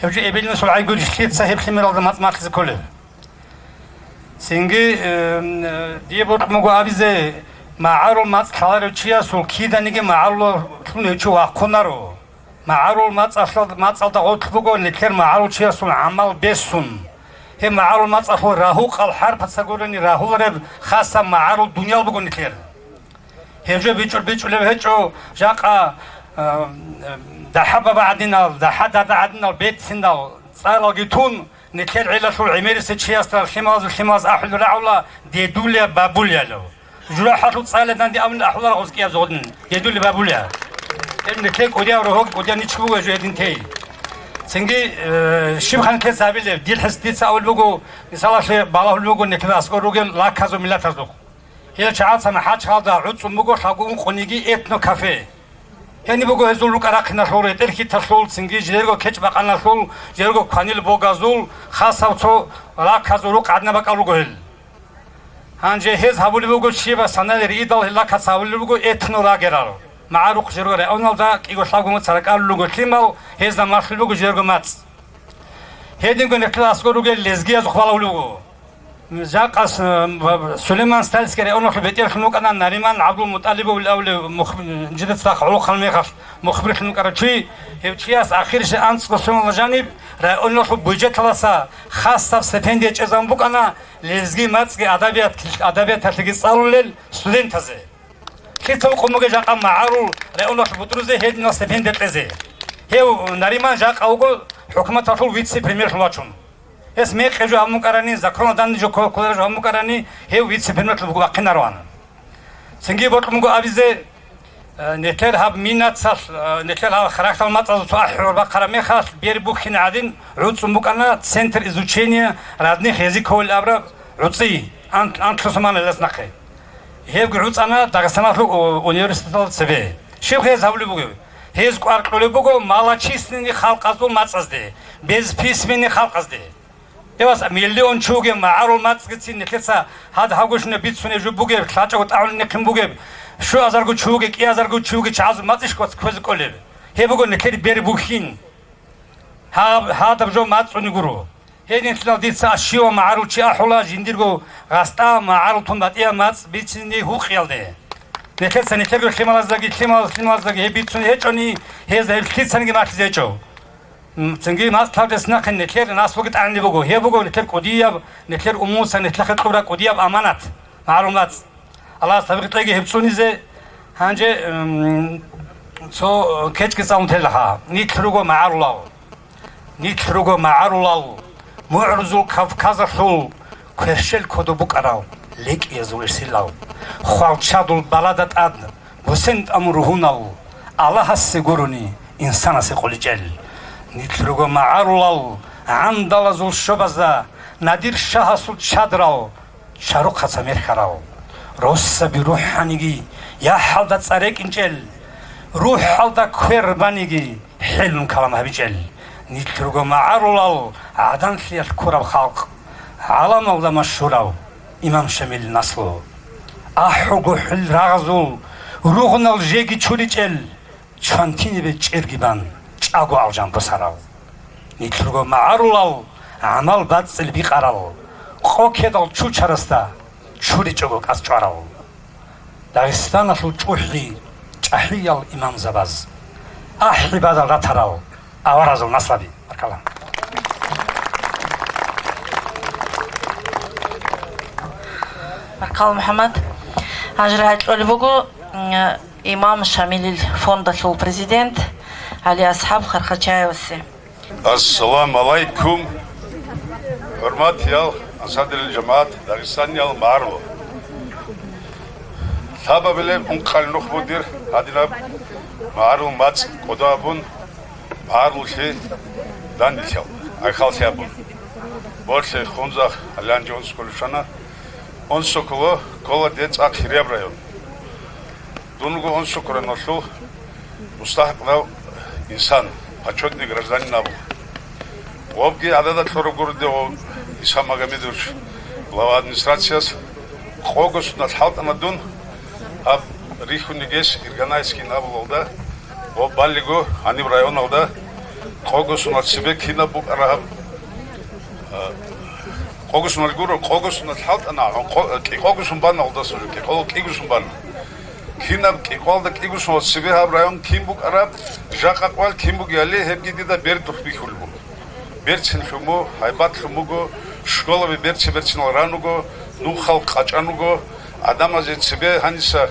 Гьеб жо эбел-инсул гӀайгурищ лъица гьеб лъимералда мацӀ малъизе кколеб? Цинги, э, э, дие бокьун буго абизе, магӀарул мацӀ лъаларев чиясул киданиги магӀаруллъун гьев чи вахъунаро. МагӀарул мацӀалъал-, мацӀалда гъорлъ буго нилъер магӀарул чиясул гӀамал бесун. Гьеб магӀарул мацӀалъул рагьукъал хӀарпаца гурони рагьулареб хасаб магӀарул дуниял буго нилъер. Гьеб жо бичӀчӀул-бичӀчӀулеб гьечӀо, жакъа, а, а, ДахӀа баба гӀадинал, ДахӀа дада гӀадинал бецинал цӀаралги тун, нилъер гӀелалъул гӀемерисев чиясда лъималазул лъималаз ахӀулел рагӀула дедулея, бабулеялъул. ЖурахӀалъул цӀалидан дие абуни ахӀулар гъоз кӀияб зодин, дедули бабули. Гьеб нилъер кӀудияв рогьоги кӀудияв ничги буго гьеб жо гьедин тей. Цинги, э, щиб ханлъи гьабилеб, дир хӀес дица абулеб буго, мисалалъе балагьулеб буго нилъер аскӀор ругел лаказул миллатазухъ. Гьел чагӀацана ХӀачхалда гӀуцӀун буго лъабго ункъониги этнокафе. Гьениб буго гьезул рукӀа-рахъиналъул, ретӀел-хьиталъул, цинги жидерго кечӀ-бакъаналъул, жидерго кванил богазул, хасав цо лаказул рукъ гӀадинаб бакӀал руго гьел. Гьанже гьез гьабулеб буго щибаб саналъе риидал, гьелдаса гьабулеб буго этнолагерал. МагӀарухъ жидерго районалда кӀиго-лъабго моцӀ ракӀалел руго лъимал, гьезда малъулеб буго жидерго мацӀ. Гьединго нилъер аскӀор ругел лезгиязухъ балагьулеб буго. Жакъас, э, Сулейман-Стальский районалъул бетӀерлъун вукӀана Нариман ГӀабдулмутӀалибовил абулев мух-, жидецаха гӀолохъанал мехалъ мухбирлъун вукӀарав чи, гьев чияс ахирисеб анцӀго соналда жаниб районалъул бюджеталдаса хасаб стипендия чӀезабун букӀана лезги мацӀги адабият-, адабияталъеги цӀалулел студентазе. Лъица вукъун бугеб жакъа магӀарул районалъул бутӀрузе гьединал стипендия кьезе? Гьев Нариман жакъа вуго хӀукуматалъул вице-премьерлъун вачун. Гьес мекъи жо гьабун букӀарани, законалда данде жо кколареб жо гьабун букӀарани, гьев вице-премьерлъун вахъинароан. Цинги бокьун буго абизе, Э, нилъер гьаб Минацалъ, э, нилъер гьаб харахьдал мацӀазул цо ахӀи гӀур бахъараб мехалъ, бер бухьин гӀадин гӀуцӀун букӀана Центр изучения родных языков абураб гӀуцӀи, ан-, анлъго заманаялдаса нахъе. Гьебги гӀуцӀана Дагъистаналъул у-, университеталда цебе. Щиб гьез гьабулеб бугеб? Гьез кӀвар кьолеб буго малочисленный халкъазул мацӀазде, безписьменный халкъазде. Эвас, миллион чи вугев магӀарул мацӀгицин нилъеца гьад гьабгощунеб бицунеб жо бугеб, лъачӀого тӀагӀунеб нихъин бугеб, щуазарго чи вугев, кӀиазарго чи вугев чагӀазул мацӀищ квезе кӀолеб? Гьеб буго нилъер бер бухьин. Гьаб-, гьадаб жо мацӀцӀуни гуро. Гьединлъидал дица щивав магӀарул чи ахӀула, жиндирго гъасда магӀарул тун батӀияб мацӀ бицине гьукъиялде. Нилъеца нилъерго лъималаздаги, лъимал-, лъималаздаги гьеб бицунеб гьечӀони, гьезда гьеб лъицаниги малъизе гьечӀо. М, цинги мацӀ лъалдес нахъе нилъер наслуги тӀагӀинаб буго. Гьеб буго нилъер кӀудияб, нилъер умумуса нилъехъе кьураб кӀудияб аманат, магӀарул мацӀ. Аллагьас тавфикъ кьеги гьеб цӀунизе. Гьанже, м, цо кечӀги цӀалун телаха. Нилъ руго магӀарулал. Нилъ руго магӀарулал. МугӀрузул Кавказалъул кверщел кодоб букӀарал ликӀиязул ирсилал. Хвалчадул балада тӀад бусен тӀамун ругьунал, Аллагьасе гурони инсанасе къуличӀел. Нилъ руго магӀарулал гӀандалазул щобазда, Надир-шагьасул чадрал, чарухъаца мерхьарал. Росаби рухӀаниги яхӀалда цӀар рекӀинчӀел, рухӀалда квер баниги хӀелун калам гьабичӀел. Нилъ руго магӀарулал гӀаданлъиялъ ккураб халкъ, гӀаламалда машгьурав имам Шамилил наслу. АхӀулго хӀил рагъазул ругънал жеги чуричӀел, чвантинибе чӀерги бан, чӀаго алжан босарал. Нилъ руго магӀарулал гӀамал бацӀцӀил бикъарал, къо ккедал чучарасда чуричӀого кӀас чӀварал. Дагъистаналъул чӀухӀи чӀахӀиял имамзабаз, ахӀи бадал ратарал аваразул наслаби. Баркала. Баркала, МухӀаммад. Гьанже рагӀи кьолеб буго, м, имам Шамилил фондалъул президент ГӀали-АсхӀаб Хархачаевасе. Ассаламу гӀалайкум, хӀурматиял ансарилъ жамагӀат, дагъистаниял магӀарулал. Лъабабилеб ункъал нух буго дир гьадинаб магӀарул мацӀ кӀодо абун, магӀаруллъи данделъи гӀахьаллъи абун. Борлъи Хунзахъ, гьаланже Онсколи щвана. Онсоколо ккола дие цӀакъ хирияб район. Дун вуго Онсоколалъул мустахӀикълъарав инсан, почётный гражданин абула. Гъобги гӀадада кьураб гуро дие гъов Иса Магомедович, глава администрацияс. Къого соналъ хӀалтӀана дун, гьаб рихьунигес Ирганайскийин абулалда, гъоб балего гьаниб районалда къого соналъ цебе кинаб букӀараб гьаб, а, къого соналъ гуро, къого соналъ хӀалтӀана, къо-, кӀикъого сон бана гъолдаса жо, кӀикъого кӀиго сон бана. Кинаб кӀикъоялда кӀиго соналъ цебе гьаб район кин букӀараб, жакъа къоялъ кин бугебали, гьебги дида бер духъ бихьулеб буго. Берцин лъун буго, гьайбат лъун буго, школаби берци-берцинал ран руго, нухал къачӀан руго, гӀадамазе цебе гьаниса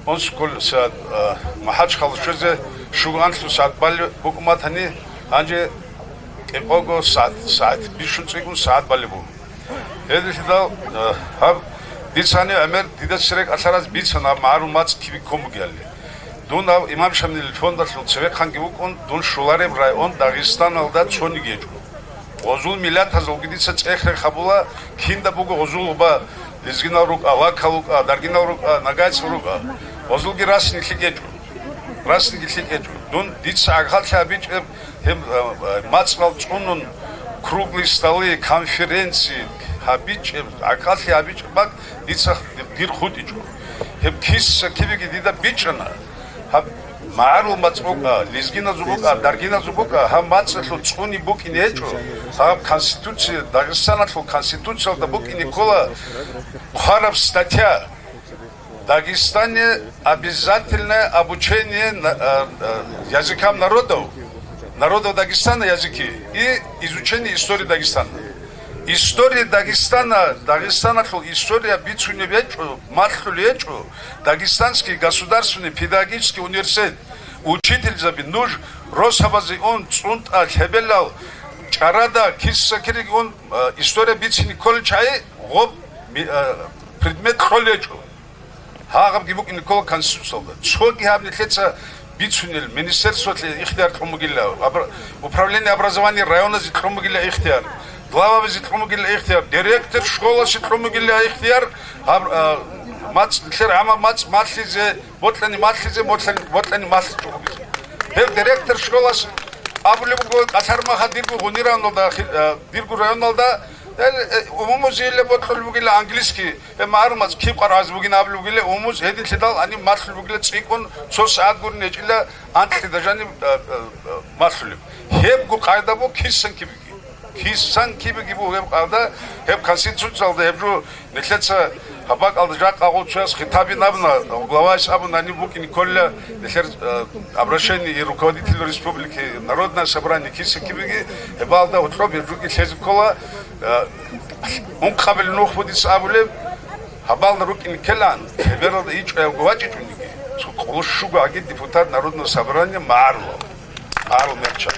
Онсколи, са-, а, МахӀачхъала щвезе щуго анлъго сагӀат балеб букӀун батани, гьанже кӀикъого сагӀат, сагӀат бищун цӀикӀкӀун сагӀат балеб буго. Гьединлъидал, а, гьаб дица гьанив гӀемер дида церекӀ алъараз бицана гьаб магӀарул мацӀ киб ккун бугебали. Дун гьав имам Шамилил фондалъул цевехъанги вукӀун, дун щолареб район Дагъистаналда цониги гьечӀо. Гъозул миллатазулги дица цӀех-рех гьабула, кинда буго гъозул гъоба, лезгинал рукӀа, лакал рукӀа, даргинал рукӀа, нагайцал рукӀа. Гъозулги рас нилъи гьечӀо. Рас нилъи гьечӀо. Дун дица гӀахьаллъи гьабичӀеб, гьеб, а, а, мацӀал цӀунун, круглый столы, конференции гьабичӀеб, гӀахьаллъи гьабичӀеб бакӀ дица дир хутӀичӀо. Гьеб киса-кибеги дида бичӀчӀана. Гьаб магӀарул мацӀ букӀа, лезгиназул букӀа, даргиназул букӀа, гьаб мацӀалъул цӀуни букӀине гьечӀо. Гьаб Конституция, Дагъистаналъул Конституциялда букӀине ккола хъвараб статья: «Дагестане обучение на-, а, а, языкам народов, народов Дагестана языки и изучение истории Дагестана». История Дагестана, Дагъистаналъул история бицунеб гьечӀо, малъулеб гьечӀо, Дагестанский государственный педагогический университет, учительзаби, нуж росабазе ун, цӀунтӀа, лъебелал, чӀарада, киса-кириги ун, а, история бицине кколел чагӀи гъоб ми-, а, предмет кьолеб гьечӀо. Гьагъабги букӀине ккола Конституциялда. Цоги гьаб нилъеца бицунел, министерствоялъе ихтияр кьун бугила, абра-, управление образования районазе кьун бугила ихтияр, главабазе кьун бугила ихтияр, директор школасе кьун бугила ихтияр, гьаб, а, мацӀ, нилъер гӀамаб мацӀ малъизе, бокьани малъизе, бокьани, бокьани малъичӀого бугезе. Гьеб директор школас абулеб буго, кӀалъар маха дирго гъуниралда, хи-, а, дирго районалда, э, э, умумузеила бокьулеб бугила английский, э, магӀарул мацӀ киб къваригӀазе бугин абулеб бугила, умумуз гьединлъидал гьаниб малъулеб бугила цӀикӀкӀун, цо сагӀат гурин гьечӀила анкьида жаниб, э, э, э, малъулеб. Гьебго къайда буго кисан кибеги. Кисан кибеги буго гьеб къайда, гьеб Конституциялда гьеб жо. Нилъеца гьаб бакӀалда жакъа гъов чияс хитабин абуна, главайс абуна, гьаниб букӀине кколила нилъер, э, обращение и руководителю республики, Народное собрание киса кибеги, гьебалда гьоркьоб гьеб жуги лъезе ккола, э, ункъабилеб нух буго дица абулеб, гьабалда рукӀине ккелан, лъебералда ичӀоявго вачӀичӀониги, цо къоло щуго гӀаги депутат Народного собрания магӀарулав, магӀарул мерча.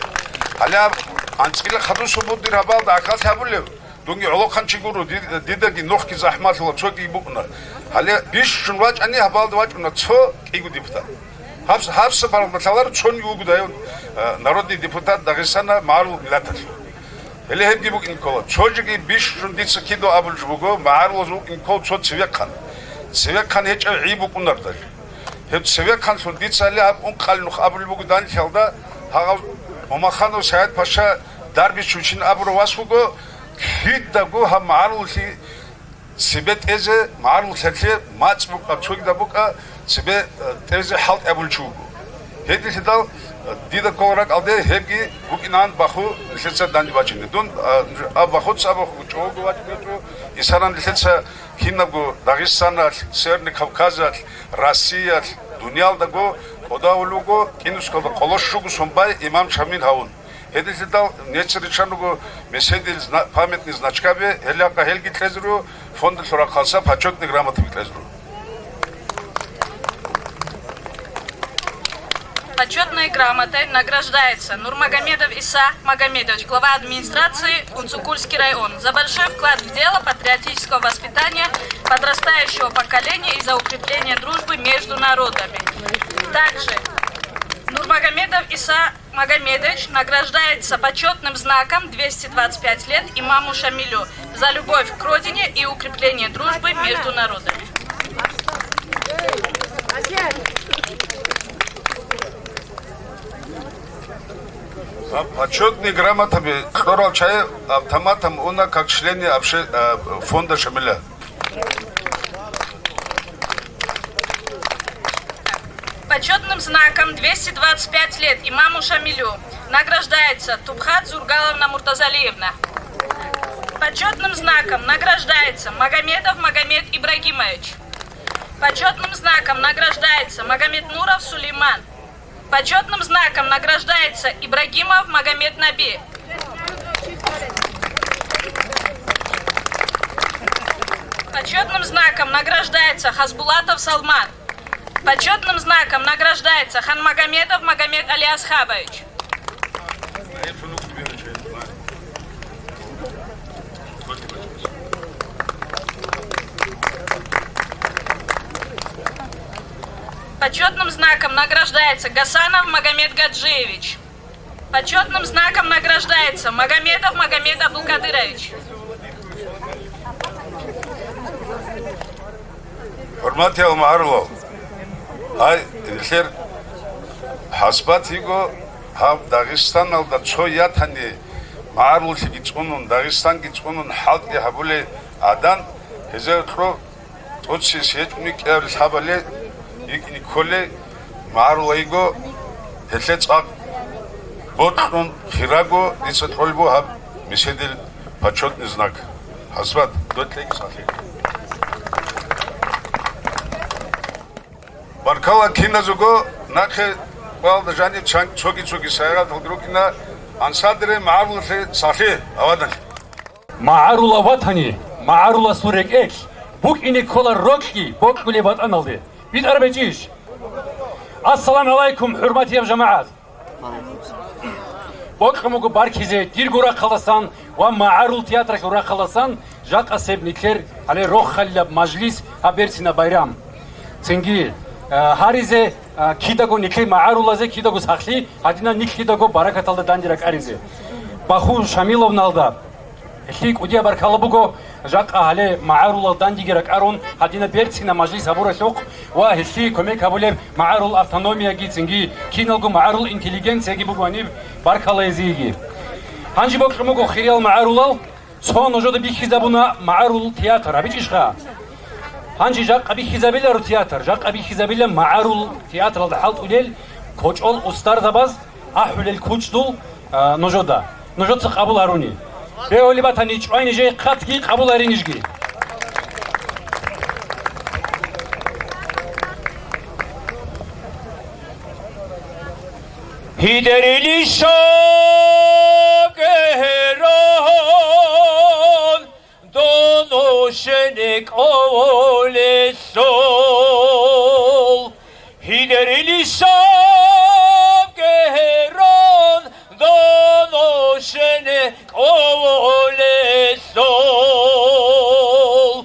Гьале аб-, анцӀила хадусеб буго дир гьабалда гӀахьаллъи гьабулеб. Дунги гӀолохъанчи гуро, ди-, дидаги нухги захӀмалъула, цоги букӀуна. Гьале бищун вачӀани, гьабалда вачӀуна цо кӀиго депутат. Гьаб-, гьабсагӀат баралда лъаларо цониги вугодай, э, народный депутат Дагъистана магӀарул миллаталъул. Гьеле гьебги букӀин ккола. Цо жеги бищун дица кидав абулеб жо буго, магӀарулаз вукӀин ккол цо цевехъан. Цевехъан гьечӀев гӀи букӀунардай. Гьеб цевехъанлъун дица гьале гьаб ункъал нух абулеб буго данлъиялда, гьагъав Умаханов СагӀид-паша Дарбич вичин абурав вас вуго, кидаго гьаб магӀаруллъи цебе тӀезе, магӀаруллъалъе мацӀ букӀа, цогидаб букӀа, цебе, э, тӀезе хӀалтӀи абулев чи вуго. Гьединлъидал, э, дида ккола ракӀалде гьебги букӀинан баху нилъеца данде бачине. Дун, э, аб бахуца аб баху чӀого вачӀунечӀо, исаран нилъеца кинабго Дагъистаналъ, Северный Кавказалъ, Россиялъ, дуниялдаго кӀодавулев вуго, кӀинускалда къоло щуго сум бай имам Шамил гьавун. Гьединлъидал нечер риччан руго меседил зна-, памятный значкаби, гьелъахъа гьелги кьезе руго, фондалъул рахъалъа почётный грамотаби кьезе руго. Почётной грамотой награждается Нурмагомедов Иса Магомедович, глава администрации Кунцукульский район, за большой вклад в дело патриотического воспитания подрастающего поколения и за укрепление дружбы между народами. Также Нурмагомедов Иса Магомедович награждается почётным знаком двести двадцать пять лет имаму Шамилю за любовь к родине и укрепление дружбы между народами. Почётный грамотаби кьурал чагӀи автоматом уна как члены обще-, э, фонда Шамиля. Почётным знаком двести двадцать пять лет имаму Шамилю награждается Тубхат Зургаловна Муртазалиевна. Почётным знаком награждается Магомедов Магомед Ибрагимович. Почётным знаком награждается Магомеднуров Сулейман. Почётным знаком награждается Ибрагимов Магомед Наби. Почётным знаком награждается Хасбулатов Салман. Почётным знаком награждается Ханмагомедов Магомед Алиасхабович. Почётным знаком награждается Гасанов Магомед Гаджиевич. Почётным знаком награждается Магомедов Магомед Абдулкадырович. ХӀурматиял магӀарулал, гьай, нилъер хӀасбат йиго, гьаб Дагъистаналда цо ятани магӀаруллъиги цӀунун, Дагъистанги цӀунун хӀалтӀи гьабулей гӀадан, гьезда кьо-, тӀоцебесеб гьечӀони кӀиабилеб лъабале йикӀине кколей магӀарулал йиго, гьелъе цӀакъ бокьун хираго дица кьолеб буго гьаб меседил почётный знак. ХӀасбат, дой кьеги сахлъи. Баркала киназего, нахъе къвалда жаниб чан-, цоги-цоги сайгъаталги рукӀина, ансадре магӀаруллъи сахлъи, аваданлъи. МагӀарулав ватани, магӀаруласул рекӀелъ букӀине ккола рокьи бокьулеб ватӀаналде. БитӀараб гьечӀищ? Ассаламу гӀалайкум, хӀурматияб жамагӀат! Бокьун буго баркизе дирго рахъалдасан ва магӀарул театралъул рахъалдасан жакъасеб нилъер гьале рохалилаб мажлис, гьаб берцинаб байрам. Цинги, а, гьаризе, а, кидаго нилъер магӀарулазе кидаго сахлъи, гьадинаб нилъ кидаго баракаталда данде ракӀаризе. Баху Шамиловналда гьелъие кӀудияб баркала буго, жакъа гьале магӀарулал дандеги ракӀарун, гьадинаб берцинаб мажлис гьабуралъухъ ва гьелъие кумек гьабулеб магӀарул автономияги цинги киналго магӀарул интеллигенцияги буго гьаниб, баркала гьезиеги. Гьанже бокьун буго, хириял магӀарулал, цо нужеда бихьизабуна магӀарул театр, гьабичӀищха? Гьанже жакъа бихьизабиларо театр, жакъа бихьизабила магӀарул театралда хӀалтӀулел кочӀол устарзабаз ахӀулел кучӀдул, а, нужеда. Нужеца къабул гьаруни. Бегьулеб батани, чӀвай нижее хъатги къабул гьари нижги. Гьидерили шабгерон дон ошене кӀолелъул. Гьидерили шабгерон дон ошене кӀолелъул.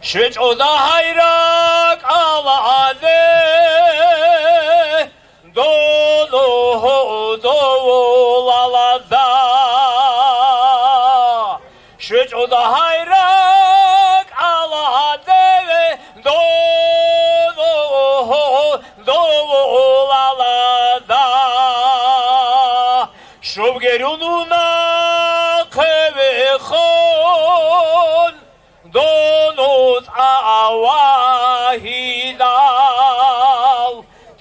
ЩвечӀо дагьай ракӀалде дон гьодовулалда. ЩвечӀо дагьай ракӀалде дон гьодовулалда. Шубгерун нахъе вехун дон уцӀа вагьидал,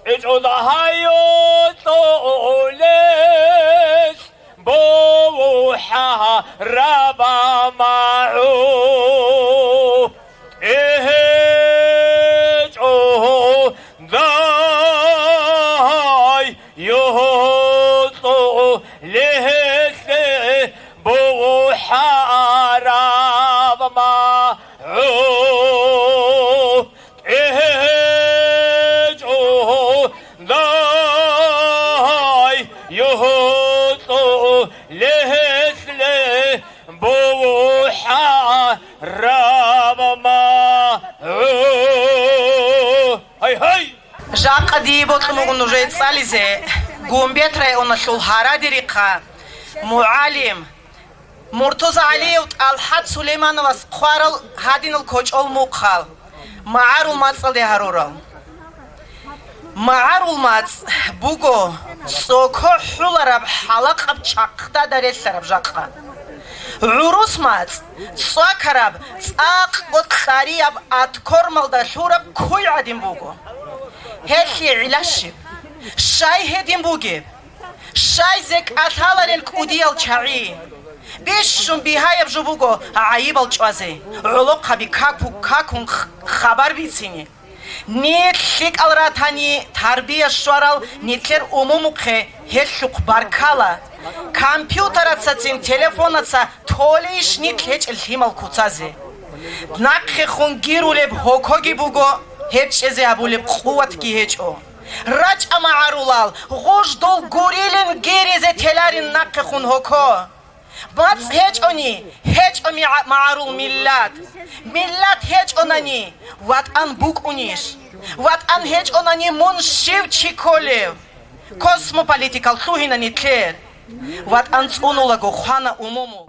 тӀечӀо дагьай йоцӀолес бовухӀа раба магӀу. ТӀегьечӀо дай йоцӀолесде бовухӀараб магӀу. ТӀегьечӀо дай йоцӀолесде бовухӀараб магӀу. Гьай, гьай! Жакъа дие бокьун буго нужее цӀализе Гумбет районалъул Гьарадерихъа мугӀалим Муртуза ГӀалиев ТӀалхӀат Сулеймановас хъварал гьадинал кочӀол мухъал, магӀарул мацӀалде гьарурал. МагӀарул мацӀ буго цӀоко хӀулараб хӀалакъаб чахъдада релълъараб жакъа. ГӀурус мацӀ цӀвакараб цӀакъго кьарияб аткормалда лъураб куй гӀадин буго. Гьелъие гӀилла щиб? Щай гьедин бугеб? Щай зекӀалъаларел кӀудиял чагӀи? Бищун бигьаяб жо буго гӀайибал чӀвазе, гӀолохъаби каку-, какун х-, хабар бицине. Нилъ лъикӀал ратани, тарбия щварал нилъер умумухъе гьелъухъ баркала. Компьютерацацин телефонаца толейищ нилъ гьечӀел лъимал куцазе? Нахъехун гирулеб гьокоги буго, гьечӀезе гьабулеб къуватги гьечӀо. РачӀа, магӀарулал, гъуждул гурилин гиризе теларин нахъехун гьоко. МацӀ гьечӀони, гьечӀо мигӀа-, магӀарул миллат. Миллат гьечӀонани, ватӀан букӀунищ? ВатӀан гьечӀонани, мун щив чи кколев? Космополитикал лъугьина нилъер. ВатӀан цӀунулаго хвана умумул.